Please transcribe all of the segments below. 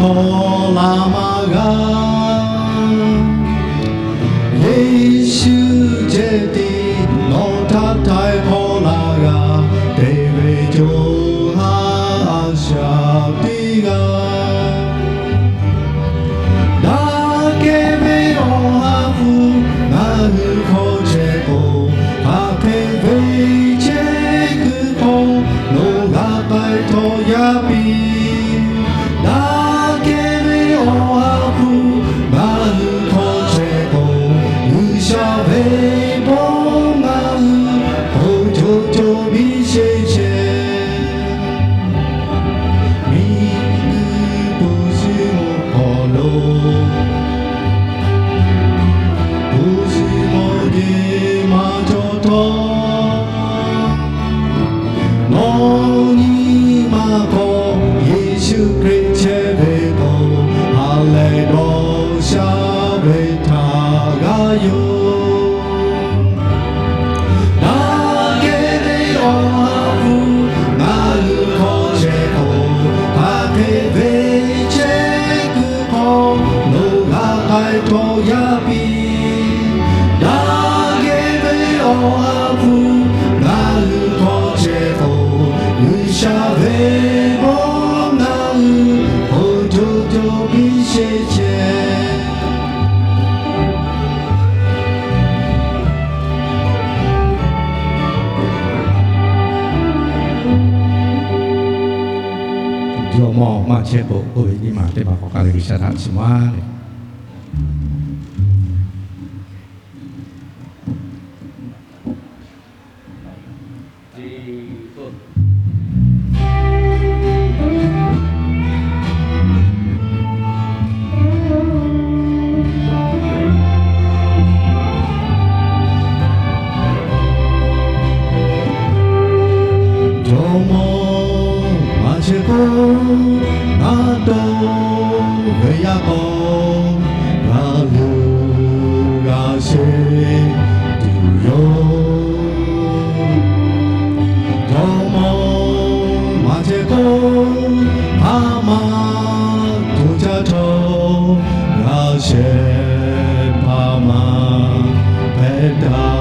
hk'aw la maˇ g'a. Yeˍsuˆ ceh tiˉ nawˬ htaꞈ htaiˍ hk'awꞈ laˇ g'a. Te ve co ha a shaꞈ teˇ g'aˇ, daꞈ kehˬ ve Awˬ ha hpu ngaˬ hui hk'aw chehˇ k'o, hk'aˬ hk'e ve chehˇ kuiˬ hk'aw lo g'a k'ai htawˇ yaˇ piˇ. Daꞈ kehˬ ve Awˬ ha hpu ngaˬ hui hk'aw chehˇ k'o, G'uiˬsha ve bon ngaˬ hui hk'aw co co biˇ sheˍ chehˇ. Miˬguiˬ hpu shi mawˬ hk'aw lo, hpu shi mawˬ teˇ maˬ cawˬ htawˇ, nawˬ nyi ma hk'aw Yeˍsuˆ Hkriꞈ chehˇ ve k'o, ha lehˬ dawˇ sha ve htaꞈ g'a yoˬ. Daꞈ kehˬ ve Awˬ ha hpu ngaˬ hui hk'aw chehˇ k'o, hk'aˬ hk'e ve chehˇ kuiˬ hk'aw lo g'a k'ai htawˇ yaˇ piˇ. Daꞈ kehˬ ve Awˬ ha hpu ngaˬ hui hk'aw chehˇ k'o, G'uiˬsha ve bon ngaˬ hui hk'aw co co biˇ sheˍ chehˇ. Jawˇmawˇ maˇ chehˇ k'o, oˇ ve nyi ma teˇ hpaˍ k'awꞈ k'ai leh G'uiˬsha htaꞈ chiˇ mvuh le. Jawˇmawˇ maˇ chehˇ k'o, ngaˬ dawˇ ve yaˇ k'aw g'a luˬ g'a sheˍ tuˬ yoˬ. Jawˇmawˇ maˇ chehˇ k'o, a ma tuˬ caˇ htawˇ g'a shehˍ hpaˇ maˇ hpehꞈ taˍ.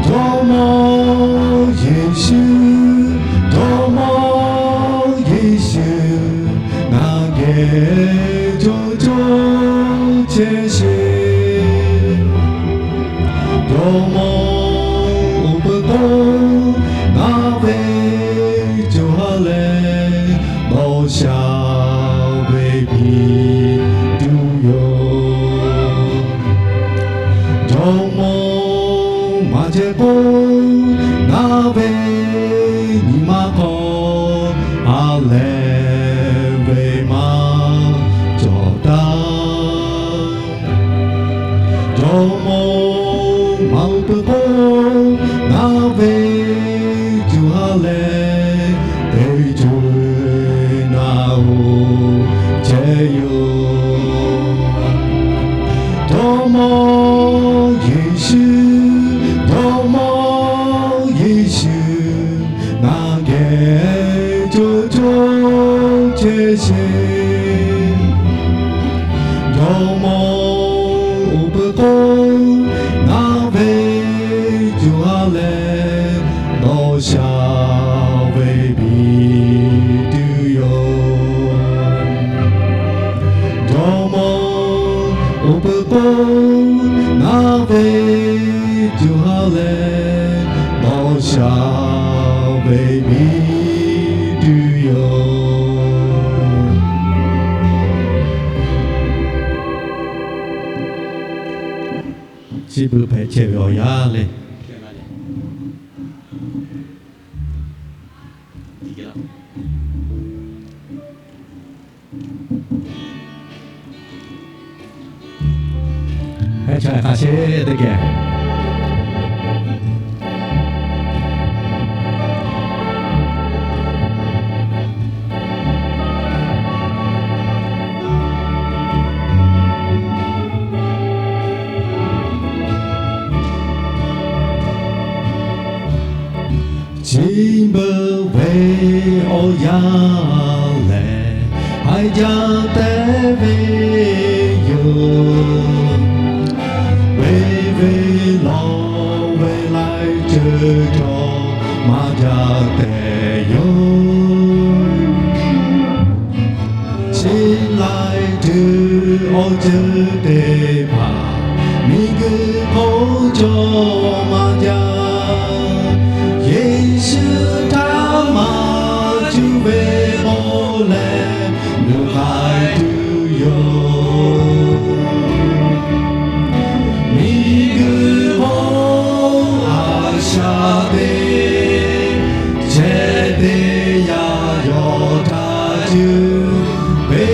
Jawˇmawˇ Yeˍsuˆ, Jawˇmawˇ Yeˍsuˆ, ngaˬ geh co co chehˇ sheˍ. Jawˇmawˇ oˇ peuˬ k'o, ngaˬ ve co ha leh dawˇ sha ve piˇ tuˬ yoˬ. Jawˇmawˇ maˇ chehˇ k'o, ngaˬ ve nyi ma hk'aw ha lehˬ ve maˇ cawˬ taˍ. Jawˇmawˇ maˇ oˇ peuˬ k'o, ngaˬ ve co ha leh teˇ co naˬ hoꞈ chehˇ yoˬ. Jawˇmawˇ Yeˍsuˆ, Jawˇmawˇ Yeˍsuˆ, ngaˬ geh co co chehˇ sheˍ. Jawˇmawˇ oˇ peuˬ k'o, ngaˬ ve co ha leh dawˇ sha ve piˇ tuˬ yoˬ. Jawˇmawˇ oˇ peuˬ k'o, ngaˬ ve co ha leh dawˇ sha ve piˇ tuˬ yoˬ. Chi beuꞈ hpehꞈ chehˇ ve awˬ yanˇ lehˬ, hk'a sheˍ teˇ geh chi beuꞈ ve awˬ yanˇ lehˬ, jaˇ tehꞈ ve yoˬ. Ve ve lawˬ ve laiˉ ceuˬ cawˬ maˇ jaˇ tehꞈ yoˬ. Chi laiˉ ceuˬ awˬ ceuˬ teˇ hpaˍ miˬguiˬ hk'oˆ cawˬ maˇ jaˇ. Yeˍsuˆ htaꞈ maˇ cuˇ ve k'o lehˬ, nuˇ k'ai tuˬ yoˬ. Miˬguiˬ hk'oˆ a shaꞈ teˇ cehˬ teˇ yaˇ yawˇ htaꞈ cuˇ, ve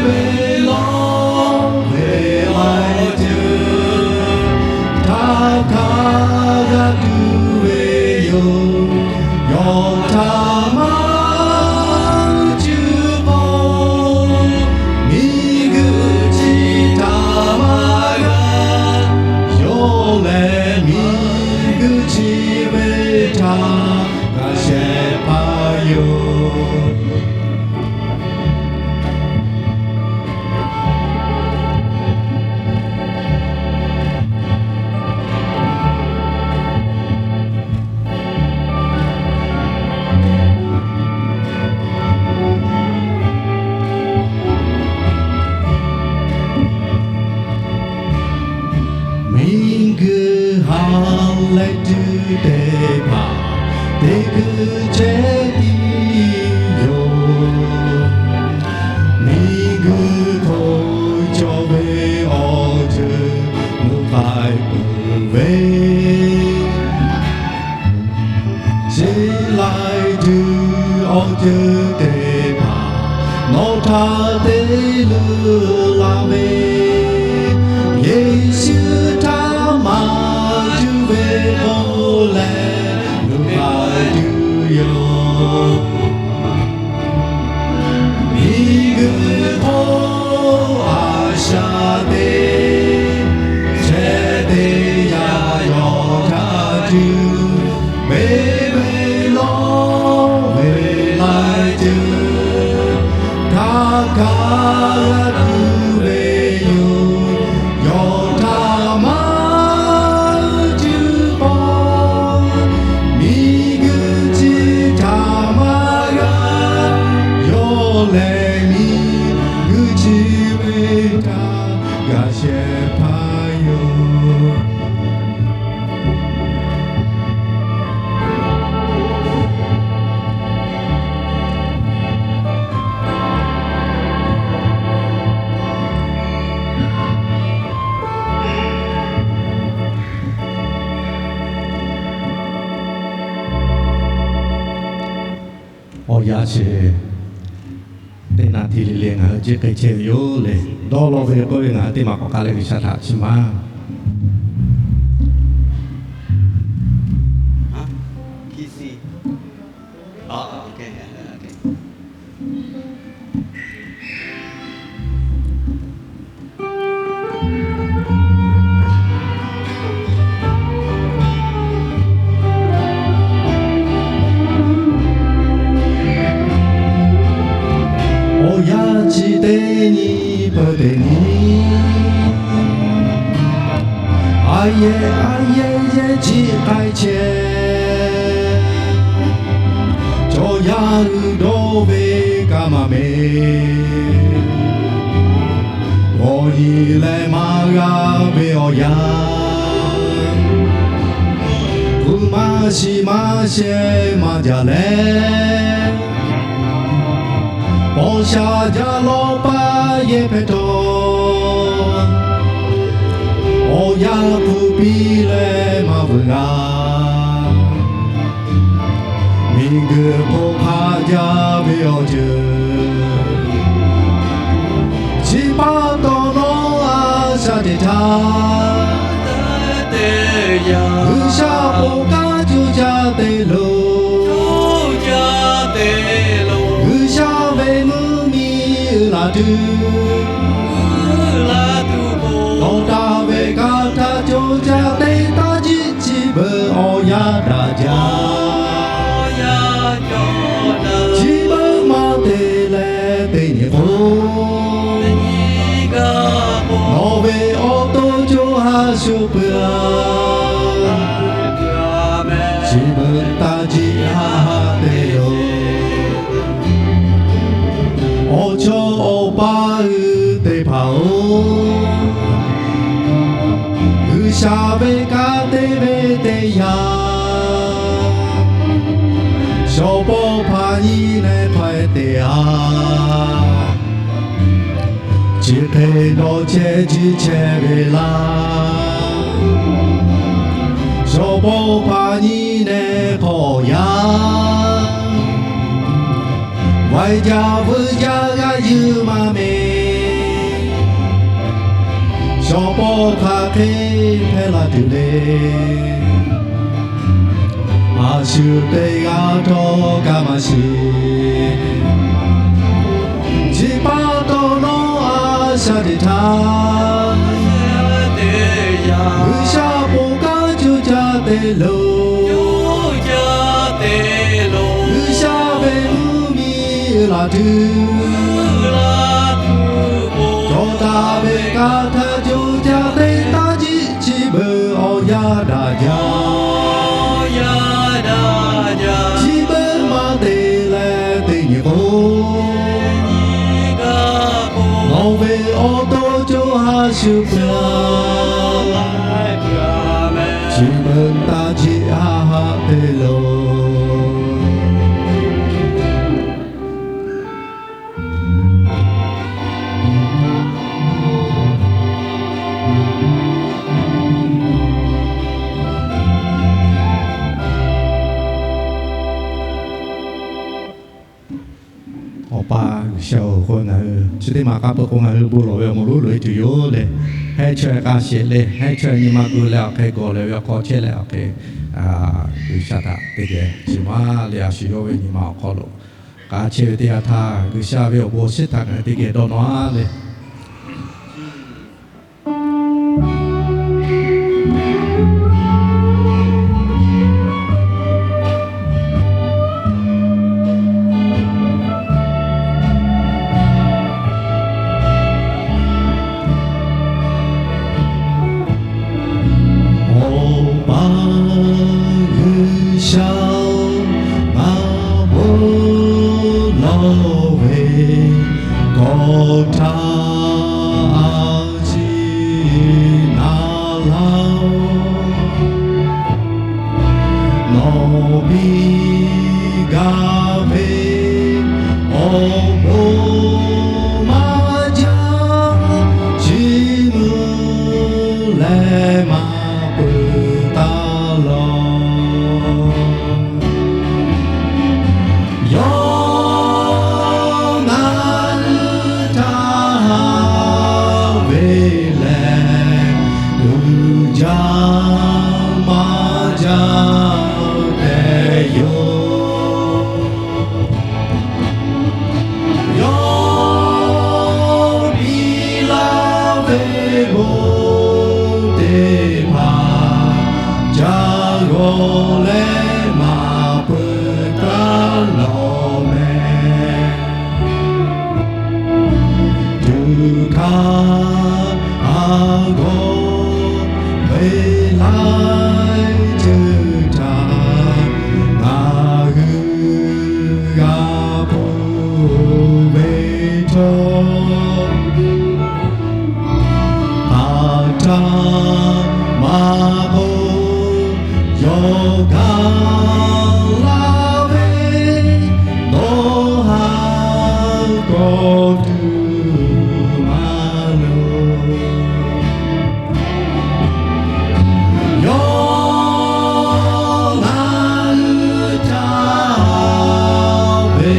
ve lawˬ ve laiˉ ceuˬ htaꞈ hk'a g'a tuˬ ve yoˬ. Yawˇ htaꞈ maˇ cuˇ k'o, miˬguiˬ chi htaꞈ maˇ g'a. Yawˇ lehˬ miˬguiˬ chi ve htaꞈ g'a shehˍ hpaˇ yoˬ. Miˬguiˬ ha lehˬ tuˬ teˇ hpaˍ teˇ guiˬ ceh tiˉ yoˬ. Miˬguiˬ hk'oˆ cawˬ ve awˬ ceuˬ nuˇ k'ai peuˬ ve, chi laiˉ ceuˬ awˬ ceuˬ teˇ hpaˍ nawˬ htaꞈ te leuˉ laˇ ve, Yeˍsuˆ htaꞈ maˇ cuˇ ve k'o lehˬ, nuˇ k'ai tuˬ yoˬ. Miˬguiˬ hk'oˆ a shaꞈ teˇ cehˬ teˇ yaˇ yawˇ htaꞈ cuˇ, ve ve lawˬ ve laiˉ ceuˬ htaꞈ hk'a g'a tuˬ ve yoˬ. Yawˇ htaꞈ maˇ cuˇ k'o, miˬguiˬ chi htaꞈ maˇ g'a. Yawˇ lehˬ miˬguiˬ chi ve htaꞈ g'a shehˍ hpaˇ yoˬ. Awˬ yanˇ chi teˇ naˍ tiˍ le le ngaˬ hui jiˆ k'ai chehˇ ve yoˬ le. Dawˇ law ve k'oˆ ve ngaˬ hui teˇ maˬ k'awꞈ k'ai leh G'uiˬsha htaꞈ chiˇ maˍ. Awˬ yanˇ chi teˇ nyi peuˬ teˇ nyi, a yehˬ a yehˬ yehˬ jiˆ k'ai chehˇ. Chaw yaˇ hui dawˇ ve kaꞈ maˇ meˍ. G'awˬ nyi leh maˇ g'a ve awˬ yanˇ, kuˬ maˇ shiˍ maˇ shehˍ maˇ jaˇ leh, paw sha jaˇ lawˇ paˇ yehˇ hpehꞈ htawˇ, awˬ yanˇ hpu piˇ leh maˇ vuiˬ g'a. Miˬguiˬ hk'oˆ hk'a jaˇ ve awˬ ceuˬ chi pa taw nawˉ a shaꞈ teꞈ htaˇ, G'uiˬsha ponˬ kaˉ coˇ caˇ te lo. G'uiˬsha ve mvuhˇmiˬ uiˍ la tuˬ, nawˬ taˍ ve kanˇ htaˇ coˇ caˇ te taˇ jiˆ chi beuꞈ awˬ yanˇ daꞈ jaˇ. Chi beuꞈ maˇ te leh teˇ nyi k'o, shu peuˬ-a. Chi beuꞈ taˇ jiˆ haˆ haˆ te loˬ. Awˬ chawˇ awˬ paˇ hui teˇ hpaˍ-oˬ, G'uiˬsha ve kanˉ te ve teˇ yanˇ, shawˍ pawˆ hpaˍ nyi nehˬ hk'aw-e te-a. Chi hk'e dawˇ chehˇ jiˆ chehˇ ve laˇ, shawˍ pawˆ hpaˍ nyi nehˬ hk'aw yaˇ, vaiˇ jaˇ vuiˇ jaˇ g'aˇ yuˬ maˇ meˍ. Shawˍ pawˆ hk'aˬ hk'e hpehꞈ la tuˬ le. A shu teˇ g'aˇ htawˇ kaꞈ maˇ shiˍ. Chi pa taw nawˬ a shaꞈ teꞈ htaˇ, G'uiˬsha ponˬ kaˇ coˇ caˇ te loˬ. G'uiˬsha ve mvuhˇmiˬ uiˍ la tuˬ, cawˬ taˍ ve kanˉ htaˇ coˇ caˇ te taˇ jiˆ. Chi beuꞈ awˬ yaˇ daꞈ jaˇ. Chi beuꞈ maˇ te leh teˇ nyi k'o, nawˬ ve awˬ to co ha shu peuˬ-a. Chi beuꞈ taˇ jiˆ haˆ haˆ te loˬ. Awˬ pa G'uiˬsha-oˬ, k'o ngaˬ hui chi teˇ maˬ k'a peuˬ k'o ngaˬ hui bon lawˬ ve awˬ moˍ lonˉ loꞈ-e tuˬ yoˬ leh, heˉ chaweh k'a shehˍ leh heˉ chaweh nyi ma gu leh awˬ hk'e gawˬ leh ve awˬ hk'aw chehˇ leh awˬ hk'e, G'uiˬsha htaꞈ teˇ geh chi maˇ leh a shu yawˇ ve nyi ma awˬ hk'aw lo k'a chehˇ ve teˇ yanˇ htaˇ, G'uiˬsha ve awˬ bon awˬ shiˉ htaꞈ ngaˬ hui teˇ geh dawˇ nawˇ-a leh, Awˬ pa G'uiˬsha-oˬ, ngaˬ bon lawˬ ve kawꞈ htaˇ a ciˉ naˍ laˇ-oˬ. Nawˬ biˇ gaˇ ve awˬ bon maˇ jaˇ, chi mvuh leh maˇ peuˬ taˍ lawˬ. Yawˇ ngaˬ hui htaꞈ haꞈ ve lehˬ, uiˍ jaˇ maˇ jaˇ tehꞈ yoˬ. Yawˇ biˇ laˇ ve bon teˇ hpaˍ, ca g'awˬ leh maˇ peuˬ taˍ lawˬ mehˍ. Tuꞈ hkaˇ a g'awˇ ve laiˉ ceuˬ htaꞈ ngaˬ hui g'a ponˬ ve htawˇ, a htaˇ maˇ k'oˆ, yawˇ gaˬ la ve dawˇ haˍ kawꞈ tuˬ maˇ loˍ. Yawˇ ngaˬ hui htaꞈ haꞈ ve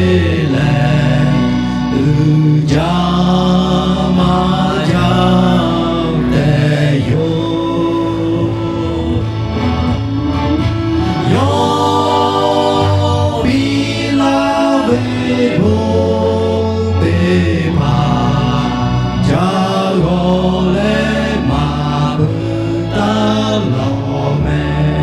lehˬ, uiˍ jaˇ maˇ jaˇ tehꞈ yoˬ. Yawˇ biˇ laˇ ve bon teˇ hpaˍ, ca g'awˬ leh maˇ peuˬ taˍ lawˬ mehˍ.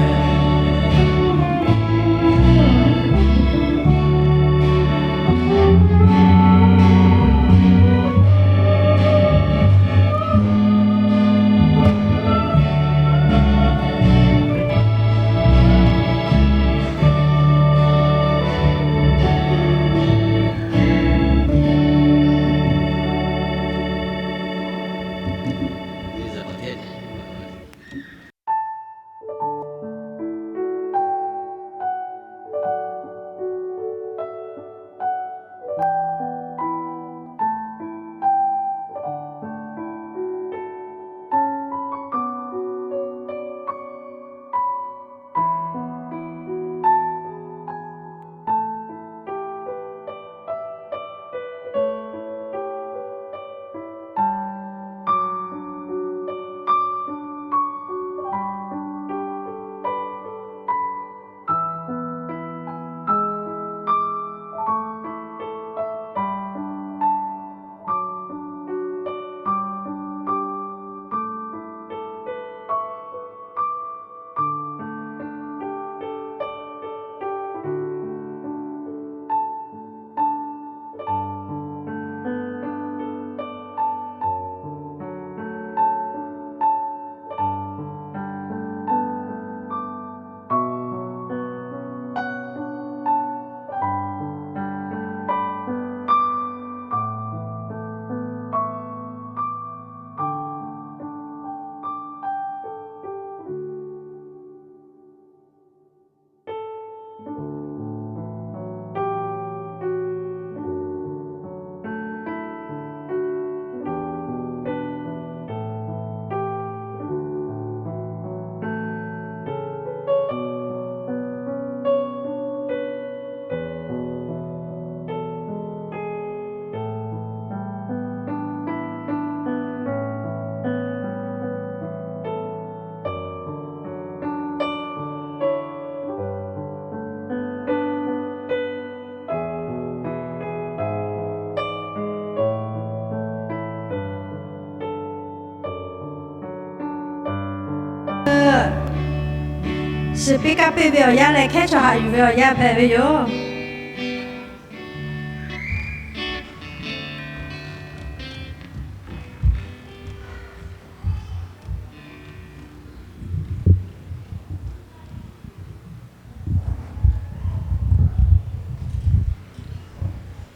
Chi piˇ kaˇ piˇ ve awˬ yanˇ leh hkehˉ chaw haꞈ yuˬ ve awˬ yanˇ hpehꞈ ve yoˬ.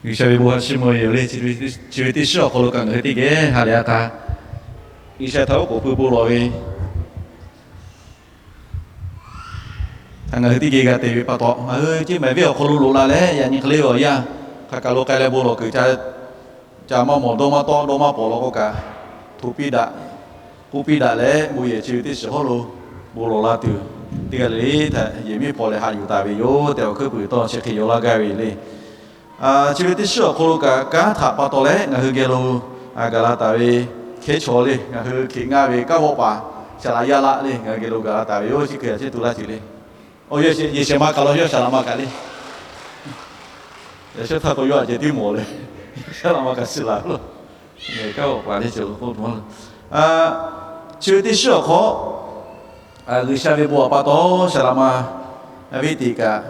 G'uiˬsha ve bon ha chiˇ mvuh ve yoˬ le. Chi ve teˇ shiˉ awˬ hk'aw lo kaꞈ ngaˬ hui teˇ geh ha lehˬ a hk'a, G'uiˬsha htaꞈ oˉ k'oˍ pui bon lawˬ ve htaꞈ ngaˬ hui teˇ geh g'a te ve pa taw, ngaˬ hui ceˇ mehˍ venˇ awˬ hk'aw lo loꞈ la leh, yaꞈ nyi hk'e le awˬ yanˇ hk'aˬ kaˬ lo k'ai leh bon lawˬ kuiˬ ca, ca maˇ mawˬ dawˇ maˇ tawˆ dawˇ maˇ pawˍ law k'o kaꞈ, hto piˇ daꞈ, k'oˆ piˇ daꞈ leh bon yehˬ chi ve teˇ shiˉ hawˉ lo bon lawˬ la tuˬ, teˇ g'aˇ le le htaꞈ yehˬ miˉ hpaw leh haꞈ yuˬ taˍ ve yoˬ tehꞈ awˬ hkuiˉ puiˍ tawˇ chi hk'e yaw laˇ gaˇ ve le. Chi ve teˇ shiˉ awˬ hk'aw lo kaꞈ kanˉ htaꞈ pa taw leh ngaˬ hui geh lo gaˬ la taˍ ve hkehˉ chaw le, ngaˬ hui hkeꞈ ngaˇ ve kanˉ vawˆ paˍ Shaˍlaꞈ Yaˇ Laˆ le, ngaˬ hui geh lo gaˬ la taˍ ve yoˬ. Chi hk'e a ciˉ tu laˇ ceuˬ le. Awˬ, yehˬ shehˍ ma kaꞈ law, yawˇ Shaˍlaꞈ ma kaꞈ le. Yaꞈ shawˉ htaˇ k'o yawˇ a ceh tiˉ mawˬ le. Shaˍlaꞈ ma kaꞈ shiˍ laˬ lo. Kanˉ vawˆ paˍ le ceuˬ k'o a, chi ve teˇ shiˉ awˬ hk'aw G'uiˬsha ve bon awˬ pa taw Shaˍlaꞈ ma viˉ teꞈ kaꞈ,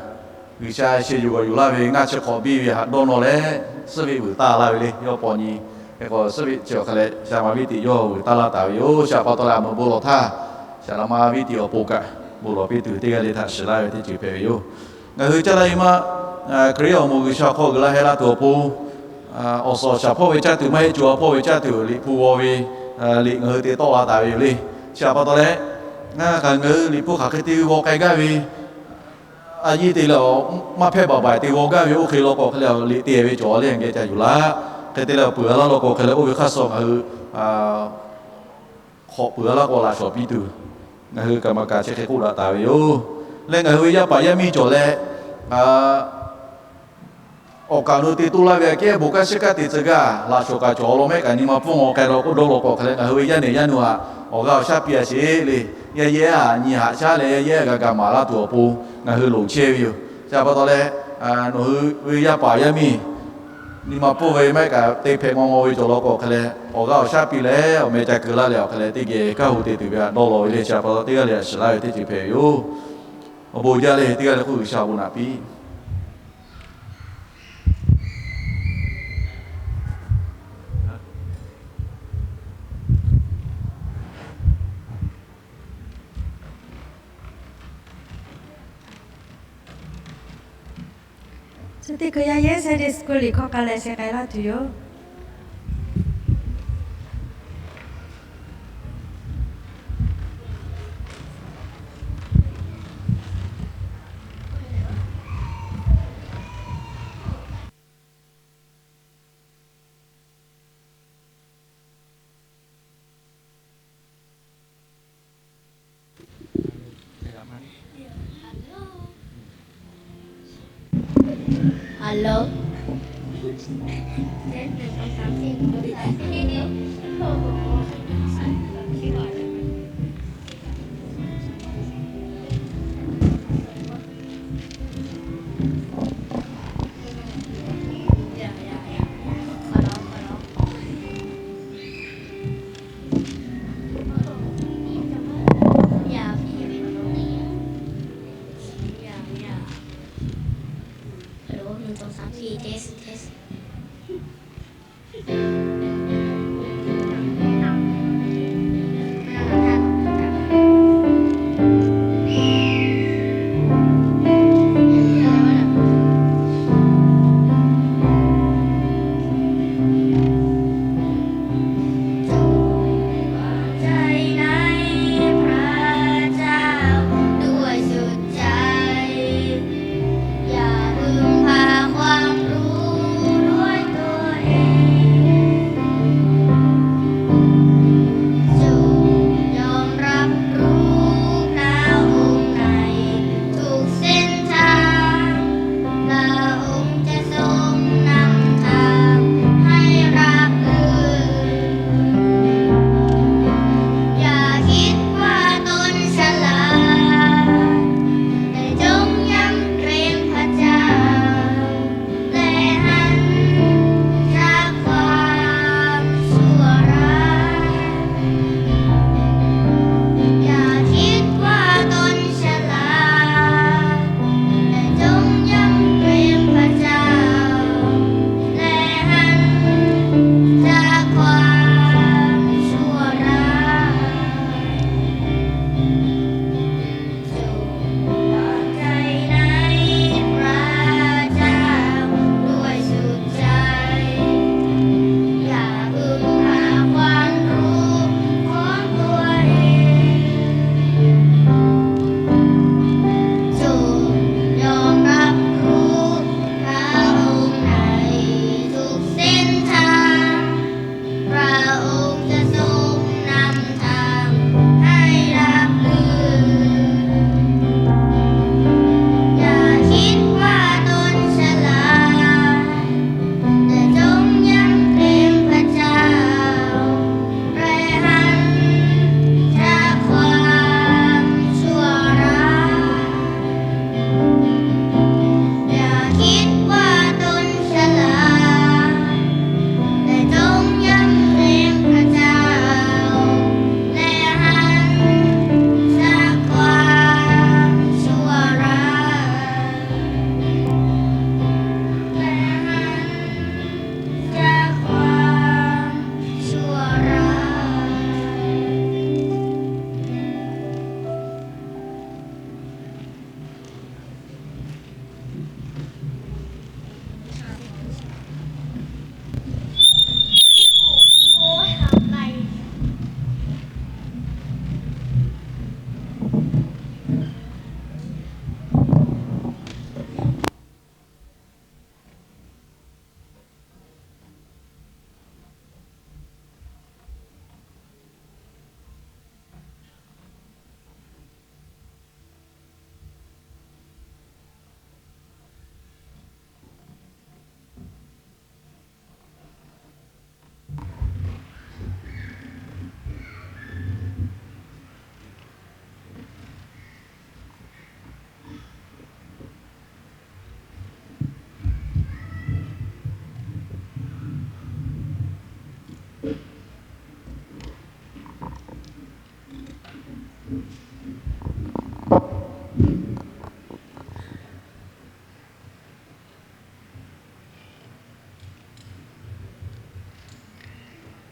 G'uiˬsha sheh yuˬ g'awˬ yuˬ laˇ ve ngaˇ chi hk'awꞈ biˇ ve haꞈ dawˇ nawˇ leh, suhˉ veˆ vuiˬ taˇ laˇ ve le. Yawˇ paw nyi hk'e k'o, suhˉ veˆ chi awˬ hk'a leh Shaˍlaꞈ ma viˉ teꞈ yawˇ vuiˬ taˇ laˇ taˍ ve yoˬ. Chi htaꞈ pa taw leh a meuꞈ bon lawˬ htaˇ, Shaˍlaꞈ ma viˉ teꞈ awˬ pon kaꞈ bon lawˬ piˇ tuˬ teˇ g'aˇ le htaꞈ shiˍ laˇ ve teˇ ceuˬ hpehꞈ ve yoˬ. Ngaˬ hui caˇ la e maˇ, Hkriꞈ yaˇ awˬ moˍ G'uiˬsha hk'aw g'uiˬ la heh la tuˬ awˬ pon, awˬ suhˍ awˬ shaˍ hpawˇ ve caˇ tuˬ maˇ heˆ, co ha hpawˇ ve caˇ tuˬ Liꞈ hpu g'aw ve, Liꞈ ngaˬ hui te tawˆ la taˍ ve yoˬ le. Chi htaꞈ pa taw leh, ngaˬ hui Liꞈ hpu hk'aˬ hk'e te g'aw k'ai gaˇ ve, a yiˇ te leh awˬ maˇ hpehˇ baˬ baˬ te g'aw gaˇ ve oˇ hk'e law k'o hk'e leh Liꞈ te ve cawˬ le geh ca yuˬ laˇ. Hk'e te leh awˬ peuˬ a laˇ law k'o hk'e leh oˇ ve hk'aˇ suh ngaˬ hui hk'awꞈ peuˬ a laˇ k'o laꞈ shawˍ piˇ tuˬ, ngaˬ hui kaˍ maˍ kaꞈ chi hk'e k'oˆ daꞈ taˍ ve yoˬ. Leh ngaˬ hui ve yaˇ paˍ yaˇ miˇ cawˬ leh, awˬ kaˍ lo te toˇ laˇ ve aꞈ kehˉ bon kanˉ shiˉ kanˉ te tcuh gaˇ laꞈ shawˍ kaꞈ cawˬ law mehˆ kaꞈ nyi ma pfuhˇ ngaw k'ai law k'oˆ dawˇ law k'o hk'e leh ngaˬ hui ve yaˇ nehˬ yaˇ nu aꞈ awˬ g'aˇ awˬ shaˉ piˇ a sheˍ le. Yaˇ yehˇ aꞈ nyi haꞈ shaˉ leh yaˇ yehˇ g'a ga maˍ laˇ tuˬ awˬ pon ngaˬ hui loˍ chehˇ ve yoˬ. Chi htaꞈ pa taw leh, nawˬ hui ve yaˇ paˍ yaˇ miˇ nyi ma pfuhˇ ve maˇ heˆ kaꞈ te hpehꞈ ngaw ngaw ve cawˬ law k'o hk'e leh awˬ g'aˇ awˬ shaˉ piˇ leh awˬ meh ca keu laˇ leh awˬ hk'e leh teˇ geh kanˉ hu te tuˬ ve aꞈ dawˇ law ve le. Chi htaꞈ pa taw teˇ g'aˇ le aꞈ shiˍ laˇ ve teˇ ceuˬ hpehꞈ ve yoˬ. Awˬ bon jaˇ le, teˇ g'aˇ le k'oˆ G'uiˬsha awˬ bon naꞈ piˇ Chi teˇ hkui yaˇ yehˇ Sunday School liꞈ hkawˇ k'a leh sheh k'ai laˇ tuˬ yoˬ.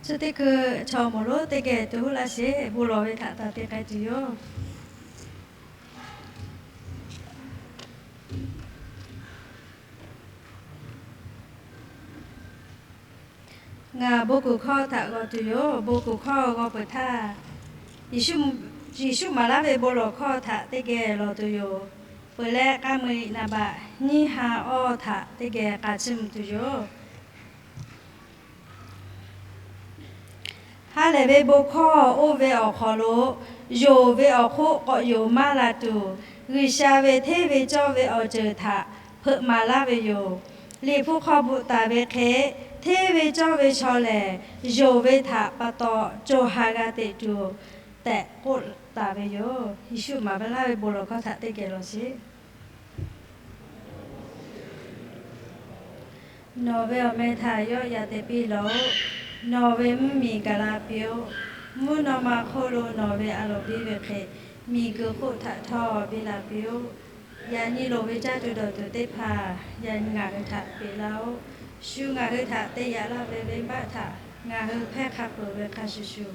Chi teˇ hkui chaw awˬ moˍ lonˉ teˇ geh tuˬ huˉ laˇ sheˍ. Bon lawˬ ve htaꞈ taˍ te k'ai tuˬ yoˬ. Ngaˬ bon kuˬ hkawˇ htaꞈ g'aw tuˬ yoˬ. Bon kuˬ hkawˇ g'aw peuˬ htaˇ, Yeˍsuˆ maˍ laˇ ve bon lawˬ hkawˇ htaꞈ teˇ geh lawˬ tuˬ yoˬ. Peuˬ leh, k'a muiˬ naˍ baꞈ nyiˇ ha awˇ htaꞈ teˇ geh k'a chiˇ mvuh tuˬ yoˬ. Ha lehˬ ve bon hkawˇ oˇ ve awˬ hk'aw lo, yonˍ ve awˬ hk'oˆ k'awꞈ yonˍ maˇ la tuˬ, G'uiˬsha ve hteˇ ve cawˇ ve awˬ ceuˬ htaꞈ hpeuꞈ maˍ laˇ ve yoˬ. Liꞈ hpu hk'aw bvuhꞈ taˍ ve hk'e, hteˇ ve cawˇ ve chaw lehˬ, yonˍ ve htaꞈ pa taw co ha g'a teꞈ tuˬ tehꞈ k'oˆ taˍ ve yoˬ. Yeˍsuˆ maˍ laˇ ve bon lawˬ hkawˇ htaꞈ teˇ geh lawˬ sheˍ. Nawˬ ve awˬ meh htaꞈ yawˆ yan te piˇ laˬ-oꞈ. Nawˬ ve mvuhˇmiˬ gaˬ la piˇ-oˆ. Mvuhˇ naw ma hk'oˆ lo nawˬ ve a loˍ biˇ ve hk'e, miˬguiˬ hk'oˆ htaꞈ htawˇ biˇ la piˇ-oˆ. Yaꞈ nyi loˍ ve caˇ tuˬ dawˬ tuˬ teˇ hpaˍ yaꞈ nyi ngaˬ hui htaꞈ peꞈ laˇ-oˆ. Shu ngaˬ hui htaꞈ te yaꞈ laˇ ve venˇbaˆ htaꞈ ngaˬ hui hpehˇ hk'a peuˬ ve hk'a shuˍ shuˍ,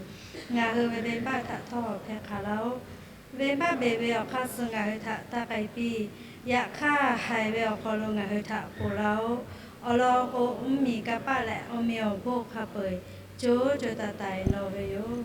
ngaˬ hui ve venˇbaˆ htaꞈ htawˇ hpehˇ hk'a laˇ-oˆ. Venˇbaˆ beˬ ve awˬ hk'aˇ suh ngaˬ hui htaꞈ taˇ k'ai piˇ. Yaꞈ hk'aˇ, haiˬ ve awˬ hk'aw lo ngaˬ hui htaꞈ ponˬ laˇ-oˆ. Awˬ lawn k'o, mvuhˇmiˬ kanˇ paˆ leh awˬ meꞈ awˬ hponˇ hk'a peu-eˬ co co taiˍ taiˍ lawˬ ve yoˬ.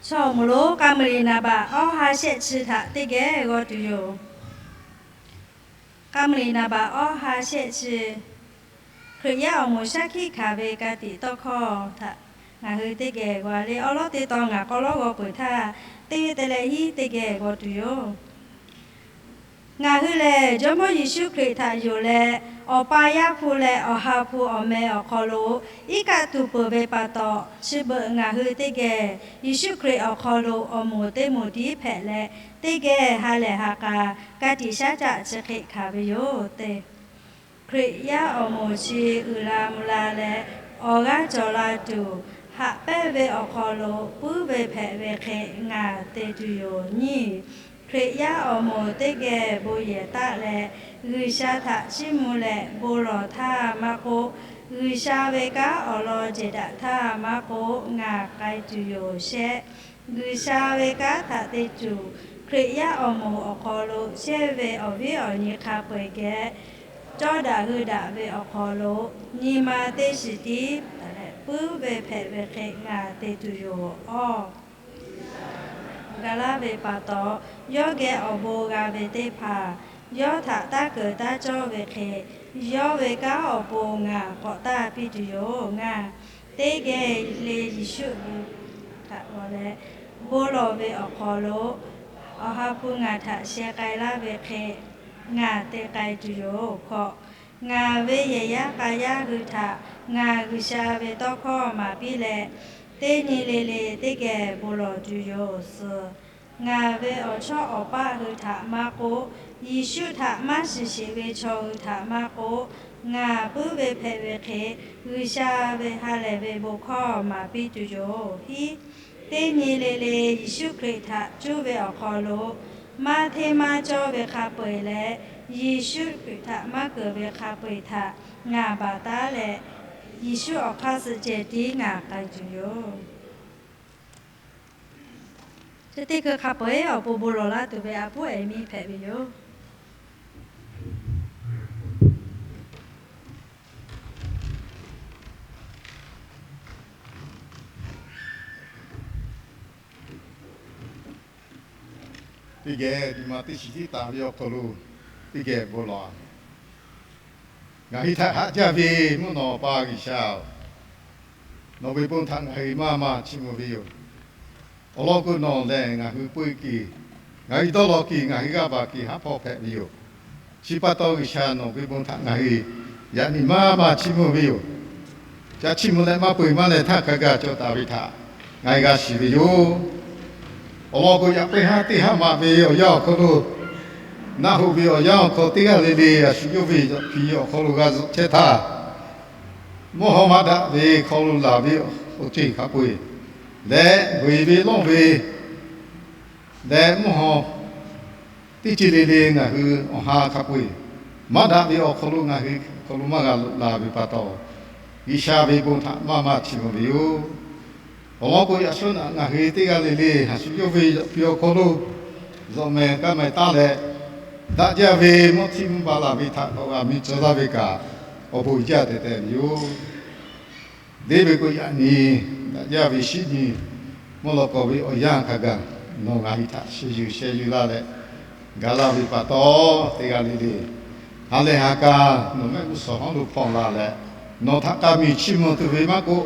Chaw awˬ moˍ lonˉ k'a muiˬ liꞈ naˍ baꞈ awˇ ha shehˆ chi htaꞈ teˇ geh g'aw tuˬ yoˬ. K'a muiˬ liꞈ naˍ baꞈ awˇ ha shehˆ chi, Hkriꞈ yaˇ awˬ moˍ shaˉ hkiˆ hkanˍ ve ka tiꞈ tawˇ hkawˇ htaꞈ ngaˬ hui teˇ geh g'aw le. Awˉ lawˉ teˇ tawn ngaˬ k'aw lawˉ g'aw peuˬ htaˇ, teˇ te leh hiˉ teˇ geh g'aw tuˬ yoˬ. Ngaˬ hui lehˬ, Jawˇmawˇ Yeˍsuˆ Hkriꞈ htaꞈ yonˍ leh, Awˬ pa Yaˇ hpu leh Awˬ ha hpu awˬ meh awˬ hk'aw lo iˉ kaˆ tuˬ peuˬ ve pa taw, chi beuꞈ ngaˬ hui teˇ geh Yeˍsuˆ Hkriꞈ awˬ hk'aw lo awˬ moˍ teˇ moˍ tiˉ hpehꞈ leh, teˇ geh ha lehˬ ha k'a ka tiꞈ shaˉ caˆ chi hk'e hkanˍ ve yoˬ tehꞈ, Hkriꞈ yaˇ awˬ moˍ chi uiˍ la mvuh la leh, awˬ g'aˇ cawˬ la tuˬ, haꞈ pehnˇ ve awˬ hk'aw lo puiˉ ve hpehꞈ ve hk'e ngaˬ te tuˬ yoˬ nyiˇ. Hkriꞈ yaˇ awˬ moˍ teˇ geh bon yehˬ taˆ leh, G'uiˬsha htaꞈ chiˇ mvuh leh bon lawˬ htaˇ maˇ k'oˆ, G'uiˬsha ve kanˉ awˬ lawn jehˬ daꞈ htaˇ maˇ k'oˆ, ngaˬ k'ai tuˬ yoˬ shehˆ. G'uiˬsha ve kanˉ htaꞈ te tuˬ, Hkriꞈ yaˇ awˬ moˍ awˬ hk'aw lo chehˇ ve awˬ viˉ awˬ nyi hk'a peu-eˬ geh, cawˇ daꞈ hui daꞈ ve awˬ hk'aw lo nyi ma teˇ shiˍ tiˉ puiˉ ve hpehꞈ ve hk'e ngaˬ te tuˬ yoˬ. Awˇ, ga laˇ ve pa taw, yawˇ geh awˬ bon g'a ve teˇ hpaˍ yawˇ htaꞈ taˇ keunˍ taˇ cawˇ ve hk'e, yawˇ ve kanˉ awˬ pon ngaˬ k'awꞈ taˇ piˇ tuˬ yoˬ. Ngaˬ teˇ geh le Yeˍsuˆ hui htaꞈ g'aw leh, bon lawˬ ve awˬ hk'aw lo Awˬ ha hpu ngaˬ htaꞈ sheh k'ai laˇ ve hk'e, ngaˬ te k'ai tuˬ yoˬ. Hkawꞈ, ngaˬ ve yehˬ yaˇ k'a yaˇ hui htaꞈ ngaˬ G'uiˬsha ve tawˇ hkawˇ maˍ piˇ leh, teˇ nyi le le teˇ geh bon lawˬ tuˬ yoˬ. Suhˍ, ngaˬ ve awˬ chawˇ awˬ paˆ hui htaꞈ maˇ k'oˆ, Yeˍsuˆ htaꞈ maˇ shiˍ sheˍ ve chaw hui htaꞈ maˇ k'oˆ, ngaˬ puiˉ ve hpehꞈ ve hk'e, G'uiˬsha ve ha lehˬ ve bon hkawˇ maˍ piˇ tuˬ yoˬ. Hiˉ, teˇ nyi le le Yeˍsuˆ Hkriꞈ htaꞈ cuˇ ve awˬ hk'aw lo maˇ hteˇ maˇ cawˇ ve hk'a peu-eˬ leh, Yeˍsuˆ Hkriꞈ htaꞈ maˇ keunˍ ve hk'a peu-eˬ htaꞈ ngaˬ baˬ taˉ leh, Yeˍsuˆ awˬ hk'aˇ suh ceh tiˉ ngaˬ k'ai tuˬ yoˬ. Chi teˇ hkui hk'a peu-eˬ awˬ pon bon lawˬ laˇ tuˬ ve a puˉ e miˇ hpehꞈ ve yoˬ. Teˇ geh nyi ma teˇ shiˍ tiˉ taˍ ve awˬ hk'aw lo teˇ geh bon lawˬ. Ngaˬ hui htaꞈ haꞈ jaˇ ve mvuhˇ naw awˬ pa G'uiˬsha-oˬ, nawˬ ve bon htaꞈ ngaˬ hui maˇ maˇ chiˇ mvuh ve yoˬ. Awˬ lawn k'o, nawˬ lehˬ ngaˬ hui peuˇ kuiˬ, ngaˬ hui dawˇ law kuiˬ, ngaˬ hui g'aˇ baˬ kuiˬ haˉ hpawˇ hpehꞈ ve yoˬ. Chi pa taw, G'uiˬsha nawˬ ve bon htaꞈ ngaˬ hui yaꞈ nyi maˇ maˇ chiˇ mvuh ve yoˬ. Ca chiˇ mvuh leh maˇ peu-eˬ maˇ leh htaˇ hk'a gaˬ cawˬ taˍ ve htaꞈ ngaˬ hui g'a shiˍ ve yoˬ. Awˬ lawn k'o, yaꞈ pehˇ haˉ teˇ haˉ maꞈ ve awˬ yanˇ awˬ hk'aw lo, naˆ hoꞈ ve awˬ yanˇ awˬ hk'aw teˇ g'aˇ le le a shu yawˇ ve yaꞈ hpi awˬ hk'aw lo g'a zuhꞈ chehˇ htaˇ, mvuhˇ haw maˇ daꞈ ve hk'aw lo laˬ ve awˬ ceuˬ hk'a peu-eˬ leh, g'uiˬ ve lawˇ ve leh mvuhˇ haw teˇ ceuˬ le le ngaˬ hui awˬ ha hk'a peu-eˬ maˇ daꞈ ve awˬ hk'aw lo ngaˬ hui hk'aw lo maˇ g'a laˬ ve pa taw, G'uiˬsha ve bon htaꞈ maˇ maˇ chiˇ mvuh ve yoˬ. Awˬ lawn k'o, yaꞈ shawˉ naꞈ ngaˬ hui teˇ g'aˇ le le a shu yawˇ ve yaꞈ hpi awˬ hk'aw lo zuhꞈ mehˍ kaˇ mehˍ taˉ leh, daꞈ jaˇ ve mvuhˇ htiˇ mvuhˇ baˆ laˬ ve htaꞈ k'awꞈ g'a mi tcuh laˇ ve kaꞈ, awˬ bon jaˇ tehꞈ tehꞈ ve yoˬ. Deˇ ve k'o, yaꞈ nyi daꞈ jaˇ ve shiˉ nyi mvuhˇ lawꞈ k'aw ve awˬ yanˇ hk'a gaˬ, nawˬ ngaˬ hui htaꞈ sheh yuˬ sheh yuˬ laˇ leh, gaˬ laˇ ve pa taw, teˇ g'aˇ le le ha lehˬ ha k'a nawˬ mehˆ g'uˇ suhˍ hawˉ lo hpawnˬ la leh, nawˬ htaꞈ k'a miˬ chiˇ mvuh tuˬ ve maˇ k'oˆ,